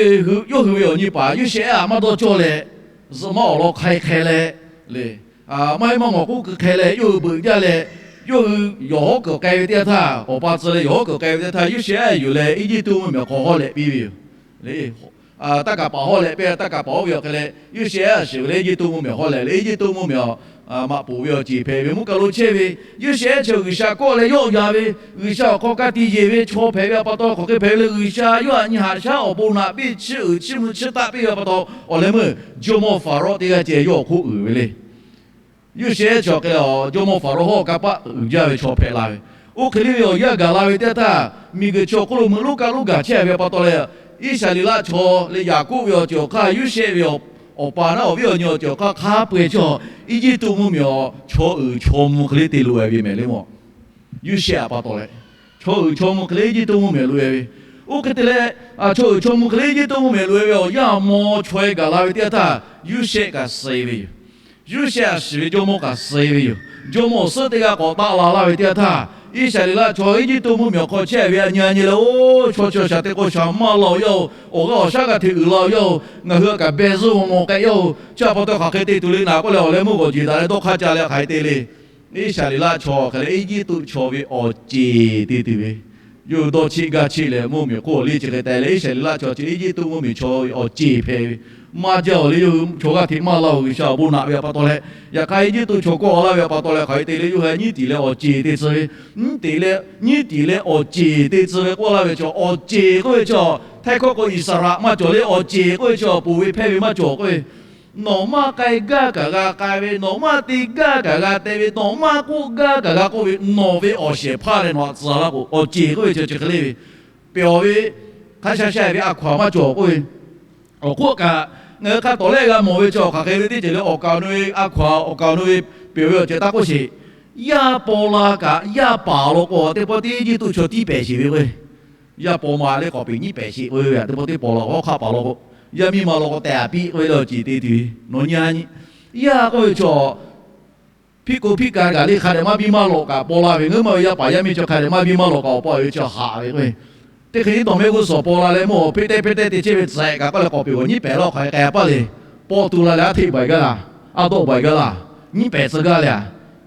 hui ve awˬ nyi paˍ Yoˇsehꞈ-ehˉ htaꞈ maˇ dawˇ cawˇ leh, zuhꞈ maˇ awˬ lawn hk'ai hk'e leh, le, maˇ heˆ maˇ ngawˬ k'oˆ keu hk'e leh yawˇ hui beuꞈ jaˇ leh, yawˇ hui yawˬ hawˉ kuiˬ k'ai ve teˇ yanˇ htaˇ, awˬ pa tcuh leh yawˬ hawˉ kuiˬ k'ai ve teˇ yanˇ htaˇ, Yoˇsehꞈ-ehˉ yuˬ leh Eˇjiˇtuꞈ mvuhˇmiˬ awˬ hk'aw hawˉ lehꞈ piˇ ve yoˬ. Taˇ kaˍ paˍ hawˉ lehꞈ piˇ, taˇ kaˍ paˍ oˇ ve awˬ hk'e leh Yoˇsehꞈ-ehˉ a shiˍ ve leh Eˇjiˇtuꞈ mvuhˇmiˬ awˬ hawˉ lehꞈ leh Eˇjiˇtuꞈ mvuhˇmiˬ awˬ maꞈ poˍ ve awˬ ceˬ hpehꞈ ve mvuhˇ kaˬ lo chehˇ ve, Yoˇsehꞈ-ehˉ chi G'uiˬsha kawˆ leh yawˆ yan ve, G'uiˬsha awˬ hk'aw ka tiꞈ yeˬ ve chaw hpehꞈ ve pa taw, hk'aˬ hk'e hpehꞈ ve le, G'uiˬsha yawˇ htaꞈ nyi haꞈ shaˉ awˬ bon naꞈ piˇ chiˇ uiˍ chiˇ mvuh chiˇ taˆ piˇ ve pa taw, awˬ leh meuˇ jawˇmawˇ Faˍrawˇ teˇ g'aˇ ceh yawˇ awˬ hk'oˆ uiˍ ve le. Yoˇsehꞈ-ehˉ chi awˬ hk'e leh jawˇmawˇ Faˍrawˇ hawˉ kanˇ paˆ uiˍ jaˇ ve chaw hpehꞈ la ve, oˇ hk'e le ve awˬ yanˇ gaˬ la ve teˇ yanˇ htaˇ, miˬguiˬ chi awˬ hk'oˆ lo meuꞈ lonˉ kaˆ lonˉ gaˬ chehˇ ve pa taw leh, Iˉsaˍreˍlaˆ chaw leh Yaˍkoˆ ve awˬ ceuˬ awˬ hk'aˇ, Yoˇsehꞈ ve awˬ pa naˉ awˬ viˉ awˬ nyi awˬ ceuˬ awˬ hk'aˇ hk'a peu-eˬ chaw Eˇjiˇtuꞈ mvuhˇmiˬ awˬ chaw uiˍ chaw mvuh hk'e le te loꞈ-e ve mehˍ le mawˬ. Yoˇsehꞈ-a pa taw leh, chaw uiˍ chaw mvuh hk'e le Eˇjiˇtuꞈ mvuhˇmiˬ loꞈ-e ve, oˇ hk'e te leh, chaw uiˍ chaw mvuh hk'e le Eˇjiˇtuꞈ mvuhˇmiˬ loꞈ-e ve awˬ yanˇ awˬ maw chaweh gaˬ la ve teˇ yanˇ htaˇ, Yoˇsehꞈ kaꞈ suh-e ve yoˬ. Yoˇsehꞈ a shiˍ ve jawˇmawˇ kaꞈ suh-e ve yoˬ. Jawˇmawˇ awˬ suhˉ teˇ g'aˇ k'awꞈ taˆ la laˇ ve teˇ yanˇ htaˇ, Iˉsaˍreˍlaˆ chaw Eˇjiˇtuꞈ mvuhˇmiˬ awˬ hk'aw chehˇ ve a nyi a nyi leh, oˇ chaw chi shaˍ teꞈ k'o shaˍ maˇ laˇ-oˬ yaˇ-oˬ, awˬ g'aˇ awˬ shaˉ g'a hteꞈ uiˍ la-oˬ yaˇ-oˬ, ngaˬ hui a kaꞈ beh zuhˇ g'a mawˬ k'ai yaˇ-oˬ, chi pa taw hk'aˬ hk'e te tuˬ le naˍ k'oˆ leh, awˬ leh meuˇ g'awˬ jeˬ daꞈ leh dawˇ hk'aˇ ca leh hk'aˬ hk'e te le. Iˉsaˍreˍlaˆ chaw hk'e leh Eˇjiˇtuꞈ chaw ve awˬ ceˬ te tuˬ ve, yawˇ hui dawˇ cheˆ gaˇ cheˆ leh mvuhˇmiˬ hk'oˆ awˬ liˇ chi hk'e te leh, Iˉsaˍreˍlaˆ chaw chi Eˇjiˇtuꞈ mvuhˇmiˬ chaw ve awˬ ceˬ hpehꞈ ve, maˇ jaˇ-oˬ le, yawˇ hui chaw g'aˇ hteꞈ maˇ laˇ-oˬ, G'uiˬsha awˬ bon naꞈ ve pa taw leh, yaꞈ hk'aˇ Eˇjiˇtuꞈ chaw kawˆ laˇ ve pa taw leh hk'aˬ hk'e te le, yawˇ hui nyiˉ tiˍ leh awˬ ceˬ te tcuh ve, nyiˉ tiˍ leh, nyiˉ tiˍ leh awˬ ceˬ te tcuh ve k'oˆ laˇ ve chaw, awˬ ceˬ k'oˆ ve chaw, htaiˇ hkawˇ k'o Iˉsaˍraꞈ maˇ cawˬ le, awˬ ceˬ k'oˆ ve chaw, ponˬ ve hpehˇ ve maˇ cawˬ k'oˆ ve, nawˬ maˇ k'ai gaˇ kaꞈ g'a k'ai ve, nawˬ maˇ te gaˇ kaꞈ g'a te ve, nawˬ maˇ k'oˆ gaˇ kaꞈ g'a k'oˆ ve, nawˬ ve awˬ shehˍ hpaˇ leh nawˬ htaꞈ tcuh laˇ k'o, awˬ ceˬ k'oˆ ve chaw chi hk'e le ve, pehˬ-aˬ ve hk'a sha sha ve a hkaw-anˬ maˇ cawˬ k'oˆ ve, awˬ hk'oˆ kaꞈ ngaˬ hui hk'a tawˍ lehˆ g'a mawˬ ve chaw hk'aˬ hk'e ve teˇ ceuˬ le, awˬ kaˍ awˬ nu ve a hkaw-anˬ, awˬ kaˍ awˬ nu ve pehˬ ve awˬ ceuˬ taˇ k'oˆ sheˍ. Yaˇ paw la kaꞈ yaˇ paˍ law k'o, teˇ pawˆ teˇ Eˇjiˇtuꞈ chaw tiˉ pehˬ sheˍ ve k'o, yaˇ paw ma le k'awꞈ peꞈ nyiˉ pehˍ sheˍ k'oˆ ve, teˇ pawˆ teˇ paw la k'o, hawˉ hk'aˆ paˍ law k'o, yaˇ miˇ ma law k'o tehꞈ a piˇ k'oˆ ve le, awˬ ceˬ te tuˬ ve, nawˬ nyi a nyi. Yaˇ k'oˆ ve chaw, hpiˆ ko hpiˆ ka kaꞈ le hk'a dehꞈ maˇ biˇ maˇ lawꞈ kaꞈ paw la ve, ngaˬ hui ma ve yaˇ paˍ yaˇ miˇ chaw hk'a dehꞈ maˇ biˇ maˇ lawꞈ kaꞈ awˬ paw ve chaw haꞈ ve k'o, teˇ hk'e tiˉ nawˬ mehˆ g'uˇ suhˍ paw la leh mawˬ hpeˆ tehˉ hpeˆ tehˉ te chehˇ ve tcuhꞈ kaꞈ k'oˆ leh k'awꞈ peꞈ k'o nyiˉ pehˍ laˇ hk'aˬ hk'e k'ai paˇ le. Pawˆ tu la leh aˉ hteˆ baiˬ gaˇ laˇ, aˉ dawˆ baiˬ gaˇ laˇ, nyiˉ pehˍ tcuh gaˇ le a,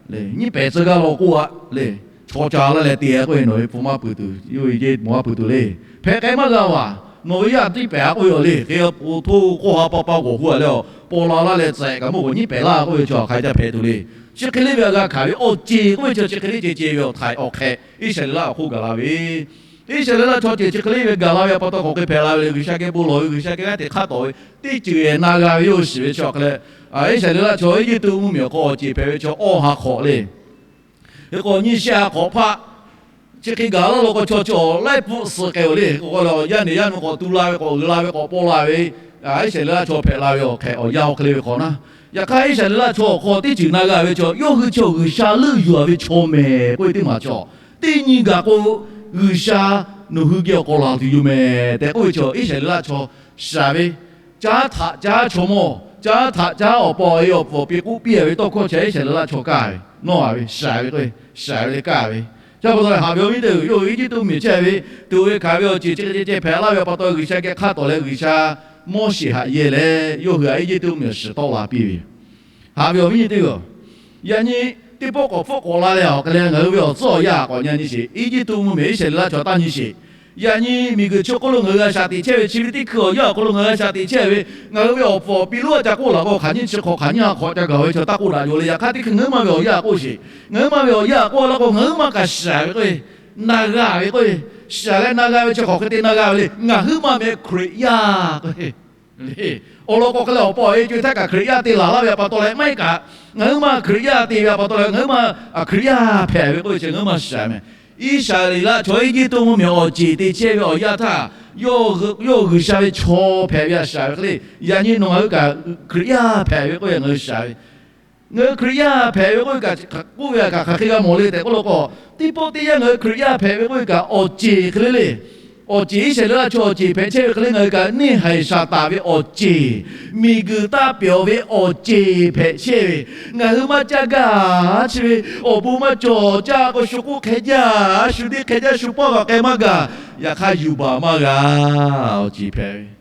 nyiˉ pehˍ tcuh gaˇ law k'oˆ a le. Chaw ca laˇ leh te k'oˆ ve, nawˬ ve hpu maˇ pui tuˬ, yawˇ ve jehˇ maˍ maˇ pui tuˬ le. Hpehꞈ k'ai maˇ g'a vaˬ. Nawˬ ve yaˇ tiˉ pehˍ a k'oˆ ve awˬ le. Hk'e po htoˇ k'oˆ ha pa pa g'awˬ hu a leh, paw la laˇ leh tcuhꞈ kaꞈ mawˬ k'o nyiˉ pehˍ laˇ k'oˆ ve chaw hk'aˬ hk'e ca hpehꞈ tuˬ le. Chi hk'e le ve a g'a hkanˍ ve awˬ ceˬ k'oˆ ve chaw chi hk'e le ceh ceh ve awˬ htaiˍ awˬ hk'ehꞈ Iˉsaˍreˍlaˆ awˬ hk'oˆ gaˬ la ve, Iˉsaˍreˍlaˆ chaw ceuˬ chi hk'e le ve gaˬ la ve pa taw k'awꞈ hk'e hpehꞈ la ve le. G'uiˬsha geh bon lawˬ ve, G'uiˬsha geh g'aˇ hteꞈ hk'aˇ tawˍ ve teˇ ceuˬ ehˬ na g'a ve yawˇ hui shiˍ ve chi awˬ hk'e leh, Iˉsaˍreˍlaˆ chaw Eˇjiˇtuꞈ mvuhˇmiˬ awˬ hk'aw awˬ ceˬ hpehꞈ ve chaw awˇ ha hk'awꞈ le. Hk'e k'o nyiˇ shehˆ ha hk'awꞈ hpaˆ chi hk'e gaˬ laˇ law k'o, chaw chi awˬ laiˉ pfuhˆ suh k'ai-oˬ le. K'o k'o le, yaˇ nehˬ yaˇ nu k'awꞈ tu la ve, k'awꞈ uiˍ la ve, k'awꞈ paw la ve, Iˉsaˍreˍlaˆ chaw hpehꞈ la ve awˬ hk'ehꞈ awˬ yanˇ awˬ hk'e le ve hk'awꞈ naˉ. Yaꞈ hk'aˇ Iˉsaˍreˍlaˆ chaw awˬ hk'aw teˇ ceuˬ na g'a ve chaw, yawˇ hui chi awˬ G'uiˬsha leuˆ yuˬ-a ve chaw mehˍ k'oˆ ve teˇ maˬ chaw, teˇ nyi gaˬ k'o, G'uiˬsha nawˬ hui geh awˬ k'awꞈ laˬ tuˬ yoˬ mehˍ tehꞈ k'oˆ ve chaw, Iˉsaˍreˍlaˆ chaw shiˍ ve, caˉ htaꞈ caˉ chaw mawˇ, caˉ htaꞈ caˉ awˬ pa awˬ e awˬ pfuhˍ awˬ pi k'oˆ piˇ-a ve tawˇ hkawˇ chi Iˉsaˍreˍlaˆ chaw kaˇ ve, nawˇ-a ve, shiˍ ve k'o, shiˍ ve le kaˇ ve. Chi pa taw haꞈ ve awˬ viˉ teˇ-oˬ, yawˇ hui Eˇjiˇtuꞈ mvuhˇmiˬ chehˇ ve, tuꞈ ve hkanˍ ve awˬ ceuˬ chi hk'e ceh ceh hpehꞈ laˇ ve pa taw, G'uiˬsha geh hk'aˇ tawˍ leh G'uiˬsha Moˉseˍ haꞈ yehˇ leh, yawˇ hui htaꞈ Eˇjiˇtuꞈ mvuhˇmiˬ awˬ shiˍ tawˆ la piˇ ve yoˬ. Haꞈ ve awˬ viˉ nyi teˇ-oˬ, yaꞈ nyi teˇ pawˆ k'awꞈ hpfuhˆ k'awꞈ la leh awˬ hk'e leh ngaˬ hui ve awˬ tcuhˉ awˬ yanˇ k'awꞈ nyi nyi sheˍ. Eˇjiˇtuꞈ mvuhˇmiˬ Iˉsaˍreˍlaˆ chaw taˇ nyi sheˍ. Yaꞈ nyi miˬguiˬ chi hk'oˆ lo ngaˬ hui g'a shaꞈ teꞈ chehˇ ve, chi ve teˇ hkui awˬ yanˇ awˬ hk'aw lo ngaˬ hui g'a shaꞈ teꞈ chehˇ ve, ngaˬ hui ve awˬ pfuhˍ awˬ pi lonˉ a ca k'oˆ laˬ k'o, hk'aˬ nyiˇ chi hk'awꞈ hk'aˬ nyiˇ ha hk'awꞈ ca gaˬ ve chaw taˇ k'oˆ daꞈ yoˬ le. Yaꞈ hk'aˇ teˇ hkui ngaˬ hui ma ve awˬ yanˇ k'oˆ sheˍ. Ngaˬ hui ma ve awˬ yanˇ k'oˆ laˇ k'o, ngaˬ hui ma kaꞈ shiˍ ve k'o, na g'a ve k'o, shiˍ leh na g'a ve chi hk'awꞈ hk'e te na g'a ve le. Ngaˬ hui ma meh Hkriꞈ yaˇ k'o, awˬ lawn k'o hk'e leh awˬ pa awˬ e co-e htaˇ kaꞈ Hkriꞈ yaˇ te laˬ laˇ ve pa taw leh maˇ heˆ kaꞈ, ngaˬ hui ma Hkriꞈ yaˇ te ve pa taw leh ngaˬ hui ma Hkriꞈ yaˇ hpehꞈ ve k'oˆ ve chi ngaˬ hui ma shiˍ meh. Iˉsaˍreˍlaˆ chaw Eˇjiˇtuꞈ mvuhˇmiˬ awˬ ceˬ te chehˇ ve awˬ yanˇ htaˇ, yawˇ G'uiˬsha ve chaw hpehꞈ ve htaꞈ shiˍ ve hk'e le. Yaꞈ nyi nawˬ ngaˬ hui kaꞈ Hkriꞈ yaˇ hpehꞈ ve k'oˆ ve ngaˬ hui shiˍ ve. Ngaˬ hui Hkriꞈ yaˇ hpehꞈ ve k'oˆ ve kaꞈ, k'oˆ ve kaꞈ hk'aˬ hk'e g'a mawˬ le tehꞈ k'oˆ law k'o, teˇ pawˆ teˇ yanˇ ngaˬ hui Hkriꞈ yaˇ hpehꞈ ve k'oˆ ve kaꞈ awˬ ceˬ hk'e le le. Awˬ ceˬ Iˉsaˍreˍlaˆ chaw awˬ ceˬ hpehꞈ chehˇ ve hk'e le, ngaˬ hui kaꞈ neˇhaiˬ Saˍtanˍ ve awˬ ceˬ, miˬguiˬ taˇ pehˬ ve awˬ ceˬ hpehꞈ chehˇ ve, ngaˬ hui maˇ caˇ gaˇ. Chi ve awˬ bon maˇ cawˬ, caˇ k'o shu k'oˆ hk'e jaˇ, shu deˇ hk'e jaˇ, shu pawˆ g'a k'ai maˇ gaˬ. Yaꞈ hk'aˇ yuˬ baˬ maˇ g'a. Awˬ ceˬ hpehꞈ ve,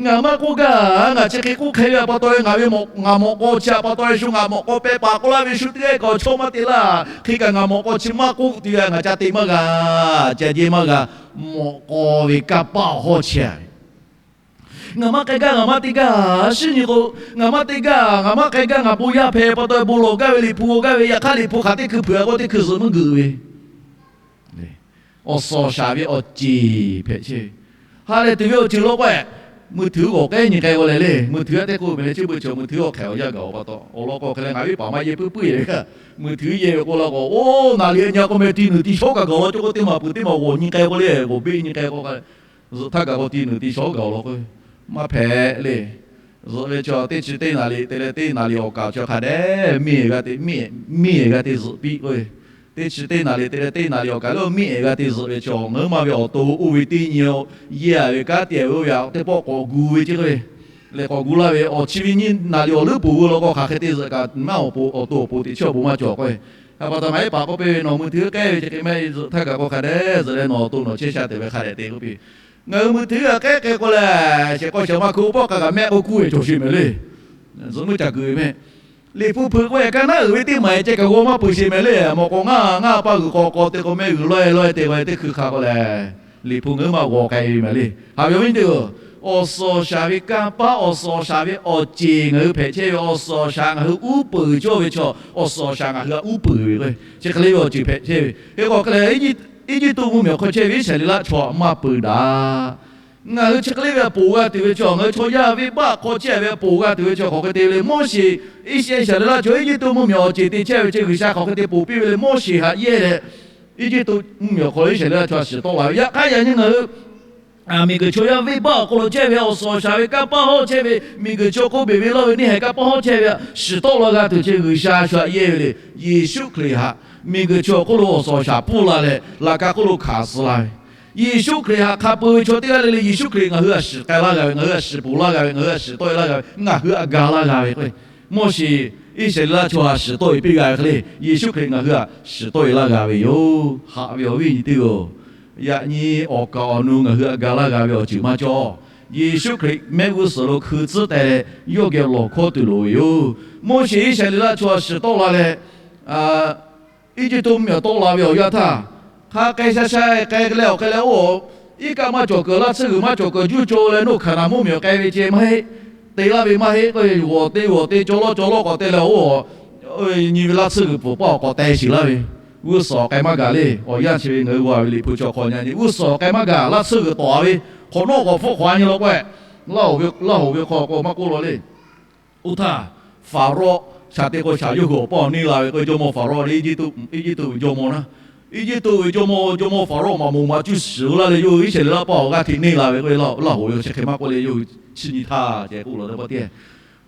ngaˬ maˇ k'oˆ gaˇ. Ngaˬ chi hk'e k'oˆ hk'e ve pa taw leh ngaˬ ve ngaˬ mawꞈ k'aw chi pa taw leh shu ngaˬ mawꞈ k'aw pehˇ paˍ k'oˆ laˇ ve shu teˇ g'aˇ kaꞈ awˬ chawˇ maˇ te laˇ. Hk'e kaꞈ ngaˬ mawꞈ k'aw chi maˇ k'oˆ tuˬ ve ngaˬ ca te maˇ g'a, ca jehˇ maˇ g'a. Mawꞈ k'aw ve kanˇ paˆ awˬ hawˇ chehˇ ve, ngaˬ maˇ k'ai gaˇ, ngaˬ maˇ te gaˇ. Shinˉ nyi k'o, ngaˬ maˇ te gaˇ, ngaˬ maˇ k'ai gaˇ, ngaˬ bon yaˇ hpehꞈ pa taw bon lawˬ gaˇ ve, Liꞈ hpu g'aw gaˇ ve, yaꞈ hk'aˇ Liꞈ hpu hk'aˬ teˇ hkui hpeuꞈ k'o teˇ hkui zuhꞈ meuˇ geuꞈ ve awˬ suhˍ awˬ shaˍ ve awˬ ceˬ hpehꞈ chehˇ ve. Ha lehˬ tuˬ ve awˬ ceuˬ law k'o, mui htuiˉ g'awˬ k'ehˉ nyi k'ai k'o leh le, mui htuiˉ aˉ teˇ k'oˆ ve leh chi beuꞈ chaw mui htuiˉ awˬ hk'ehꞈ awˬ yanˇ gaˬ-oˬ pa taw, awˬ lawn k'o hk'e leh ngaˬ viˉ paˍ maˇ yehˇ puiˉ puiˉ e ve kaꞈ, mui htuiˉ yehˇ ve k'oˆ laˇ k'o, oˇ naˍ liꞈ nyi k'o meh ti nuˬ ti shawˉ kaꞈ gaˬ law, co k'o teˇ maˬ peuˬ teˇ maˬ g'awˬ nyi k'ai k'o le, g'awˬ beˆ nyi k'ai k'o, zuhꞈ htaˇ kaꞈ k'o ti nuˬ ti shawˉ gaˬ law k'o, maˇ hpehꞈ le. Zuhꞈ ve chaw teˇ chi teˇ naˍ liꞈ te leh teˇ naˍ liꞈ awˬ kaˍ chaw hk'a dehꞈ miˬ g'a te, miˬ g'a te zuhꞈ piˇ k'o, teˇ chi teˇ naˍ liꞈ te leh teˇ naˍ liꞈ awˬ kaˍ lo miˬ g'a te zuhꞈ ve chaw, ngaˬ hui ma ve awˬ to oˇ ve teˇ nyi yehˇ ve kanˉ te ve oˇ ve teˇ pawˆ k'awꞈ gu ve ceˇ k'o, lehˬ k'awꞈ gu laˇ ve awˬ chi ve nyi naˍ liꞈ awˬ leuˉ poˬ ve law k'o hk'aˬ hk'e te zuhꞈ kaꞈ maˇ awˬ to awˬ pon teꞈ chiˇ awˬ pon maˇ cawˬ k'o, a pa taw ngaˬ viˉ paˍ k'oˆ piˇ ve, nawˬ mui htuiˉ k'ehˉ ve chi hk'e maˇ heˆ, zuhꞈ htaˇ kaꞈ k'o hk'a dehꞈ zuhꞈ leh nawˬ awˬ to nawˬ chehˇ sha te ve hk'a dehꞈ te k'oˆ piˇ. Ngaˬ hui mui htuiˉ g'a k'ehˉ k'ai k'o lehˬ, shehˍ k'aw shehˍ ma hkui oˇ pawˆ k'a kaꞈ mehˆ k'o kuˇ ve cawˬ sheˍ mehˍ le. Zuhꞈ meuˇ ca kuiˬ ve mehˆ. Liꞈ hpu hpeuꞈ k'o e kaˇ naˉ uiˍ ve teˇ maˬ e ceh kaꞈ g'aw maˇ peuˬ sheˍ mehˍ le. Mawꞈ k'aw ngaˇ ngaˇ paˇ g'uiˬ k'aw k'aw te k'o mehˆ g'uiˬ laweh laweh te k'o teˇ hkui hk'a k'o lehˬ, Liꞈ hpu ngaˬ hui maˇ g'aw k'ai ve mehˍ le. Haꞈ ve awˬ viˉ teˇ-oˬ, awˬ suhˍ awˬ shaˍ ve kanˇ paˆ, awˬ suhˍ awˬ shaˍ ve awˬ ceˬ ngaˬ hui hpehꞈ chehˇ ve, awˬ suhˍ awˬ shaˍ ngaˬ hui uˉ peunˍ cawˇ ve chaw, awˬ suhˍ awˬ shaˍ ngaˬ hui htaꞈ uˉ peunˍ ve k'o, chi hk'e le ve awˬ ceuˬ hpehꞈ chehˇ ve. Hk'e k'o hk'e leh, Eˇjiˇtuꞈ mvuhˇmiˬ awˬ hk'aw chehˇ ve Iˉsaˍreˍlaˆ chaw maˇ peu daꞈ. Ngaˬ hui chi hk'e le ve htaꞈ ponˬ g'a tuˬ ve chaw, ngaˬ hui chaw yaˇ venˇ baˆ hk'aw chehˇ ve htaꞈ ponˬ g'a tuˬ ve chaw hk'aˬ hk'e te ve le. Moˉseˍ, Iˉsaˍreˍlaˆ chaw Eˇjiˇtuꞈ mvuhˇmiˬ awˬ ceˬ te chehˇ ve chi G'uiˬsha hk'aˬ hk'e te ponˬ piˇ ve le. Moˉseˍ haꞈ yehˇ leh, Eˇjiˇtuꞈ mvuhˇmiˬ awˬ hk'aw lo Iˉsaˍreˍlaˆ chaw shiˍ tawˆ la ve. Yaꞈ hk'aˇ yaꞈ nyi ngaˬ hui miˬguiˬ chaw yaˇ venˇ baˆ awˬ hk'aw lo chehˇ ve, awˬ suhˍ awˬ shaˍ ve kanˇ paˆ hawˉ chehˇ ve, miˬguiˬ chaw hk'oˆ beˬ ve lawˇ ve neˇ haiˬ kanˇ paˆ hawˉ chehˇ ve htaꞈ shiˍ tawˆ la g'a tuˬ chi G'uiˬsha shu haꞈ yehˇ ve le. Yeˍsuˆ Hkriꞈ htaꞈ miˬguiˬ chaw awˬ hk'oˆ lo awˬ suhˍ awˬ shaˍ pfuhˇ la leh, laꞈ ka hk'oˆ lo hkanˍ suh la ve, Yeˍsuˆ Hkriꞈ htaꞈ hk'a peu ve chaw teˇ g'aˇ le le Yeˍsuˆ Hkriꞈ ngaˬ hui htaꞈ shiˍ k'ai laˇ g'a ve, ngaˬ hui htaꞈ shiˍ ponˬ laˇ g'a ve, ngaˬ hui htaꞈ shiˍ tawˆ e laˇ g'a ve, ngaˬ hui htaꞈ ga laˇ g'a ve k'o, Moˉseˍ Iˉsaˍreˍlaˆ chaw htaꞈ shiˍ tawˆ e piˇ g'a ve hk'e le, Yeˍsuˆ Hkriꞈ ngaˬ hui htaꞈ shiˍ tawˆ e laˇ g'a ve yoˬ. Haꞈ ve awˬ viˉ nyi teˇ-oˬ, yaꞈ nyi awˬ kaˍ awˬ nu ngaˬ hui htaꞈ ga laˇ g'a ve awˬ ceuˬ maˇ cawˬ. Yeˍsuˆ Hkriꞈ mehˆ g'uˇ suhˍ lo hkui tcuhˉ teh leh yawˇ geh lawˬ hkawˇ tuˬ loˍ ve yoˬ. Moˉseˍ Iˉsaˍreˍlaˆ chaw shiˍ tawˆ la leh, Eˇjiˇtuꞈ mvuhˇmiˬ awˬ tawˆ la ve awˬ yanˇ htaˇ, hk'a k'ai sha sha k'ai leh awˬ k'ai leh oˇ, iˉ kaˆ maˇ cawˬ kuiˬ, laˇ tsuhˇ g'uiˬ maˇ cawˬ kuiˬ, juˇ caw leh noˇ Hkaˍnanˍ mvuhˇmiˬ awˬ k'ai ve ceh maˇ heˆ. Te laˇ ve maˇ heˆ k'o, g'awˬ te g'awˬ te caw lawˇ caw lawˇ k'awꞈ te leh oˇ, nyi ve laˇ tsuhˇ g'uiˬ pfuhˍ paˇ awˬ k'awꞈ te shiˍ laˇ ve G'uˇ suhˍ k'ai maˇ gaˬ le. Awˬ yanˇ chi ve ngaˬ hui g'a ve Liꞈ hpu chi awˬ hk'aw nyi nyi, g'uˇ suhˍ k'ai maˇ gaˬ, laˇ tsuhˇ g'uiˬ tawˍ ve, hk'awꞈ nawˉ k'awꞈ hpfuhˆ hk'awꞈ a nyi law k'o, Laˇ hoˍ ve hk'aw k'o maˇ k'oˆ law le. Oˇ htaˇ, Faˍrawˆ shaˍ te k'o shaˍ yawˇ hui awˬ paˇ awˬ neˇ la ve k'o, jawˇmawˇ Faˍrawˆ le, Eˇjiˇtuꞈ ve jawˇmawˇ na, Eˇjiˇtuꞈ ve jawˇmawˇ, jawˇmawˇ Faˍrawˆ maꞈ moˍ maꞈ cuˇ shiˍ la leh yawˇ hui Iˉsaˍreˍlaˆ paˇ awˬ g'aˇ hteꞈ neˇ la ve k'o, Laˇ hoˍ ve chi hk'e maˇ k'oˆ le, yawˇ hui chi nyi htaˇ ceh k'oˆ la teˇ paˇ tiˉ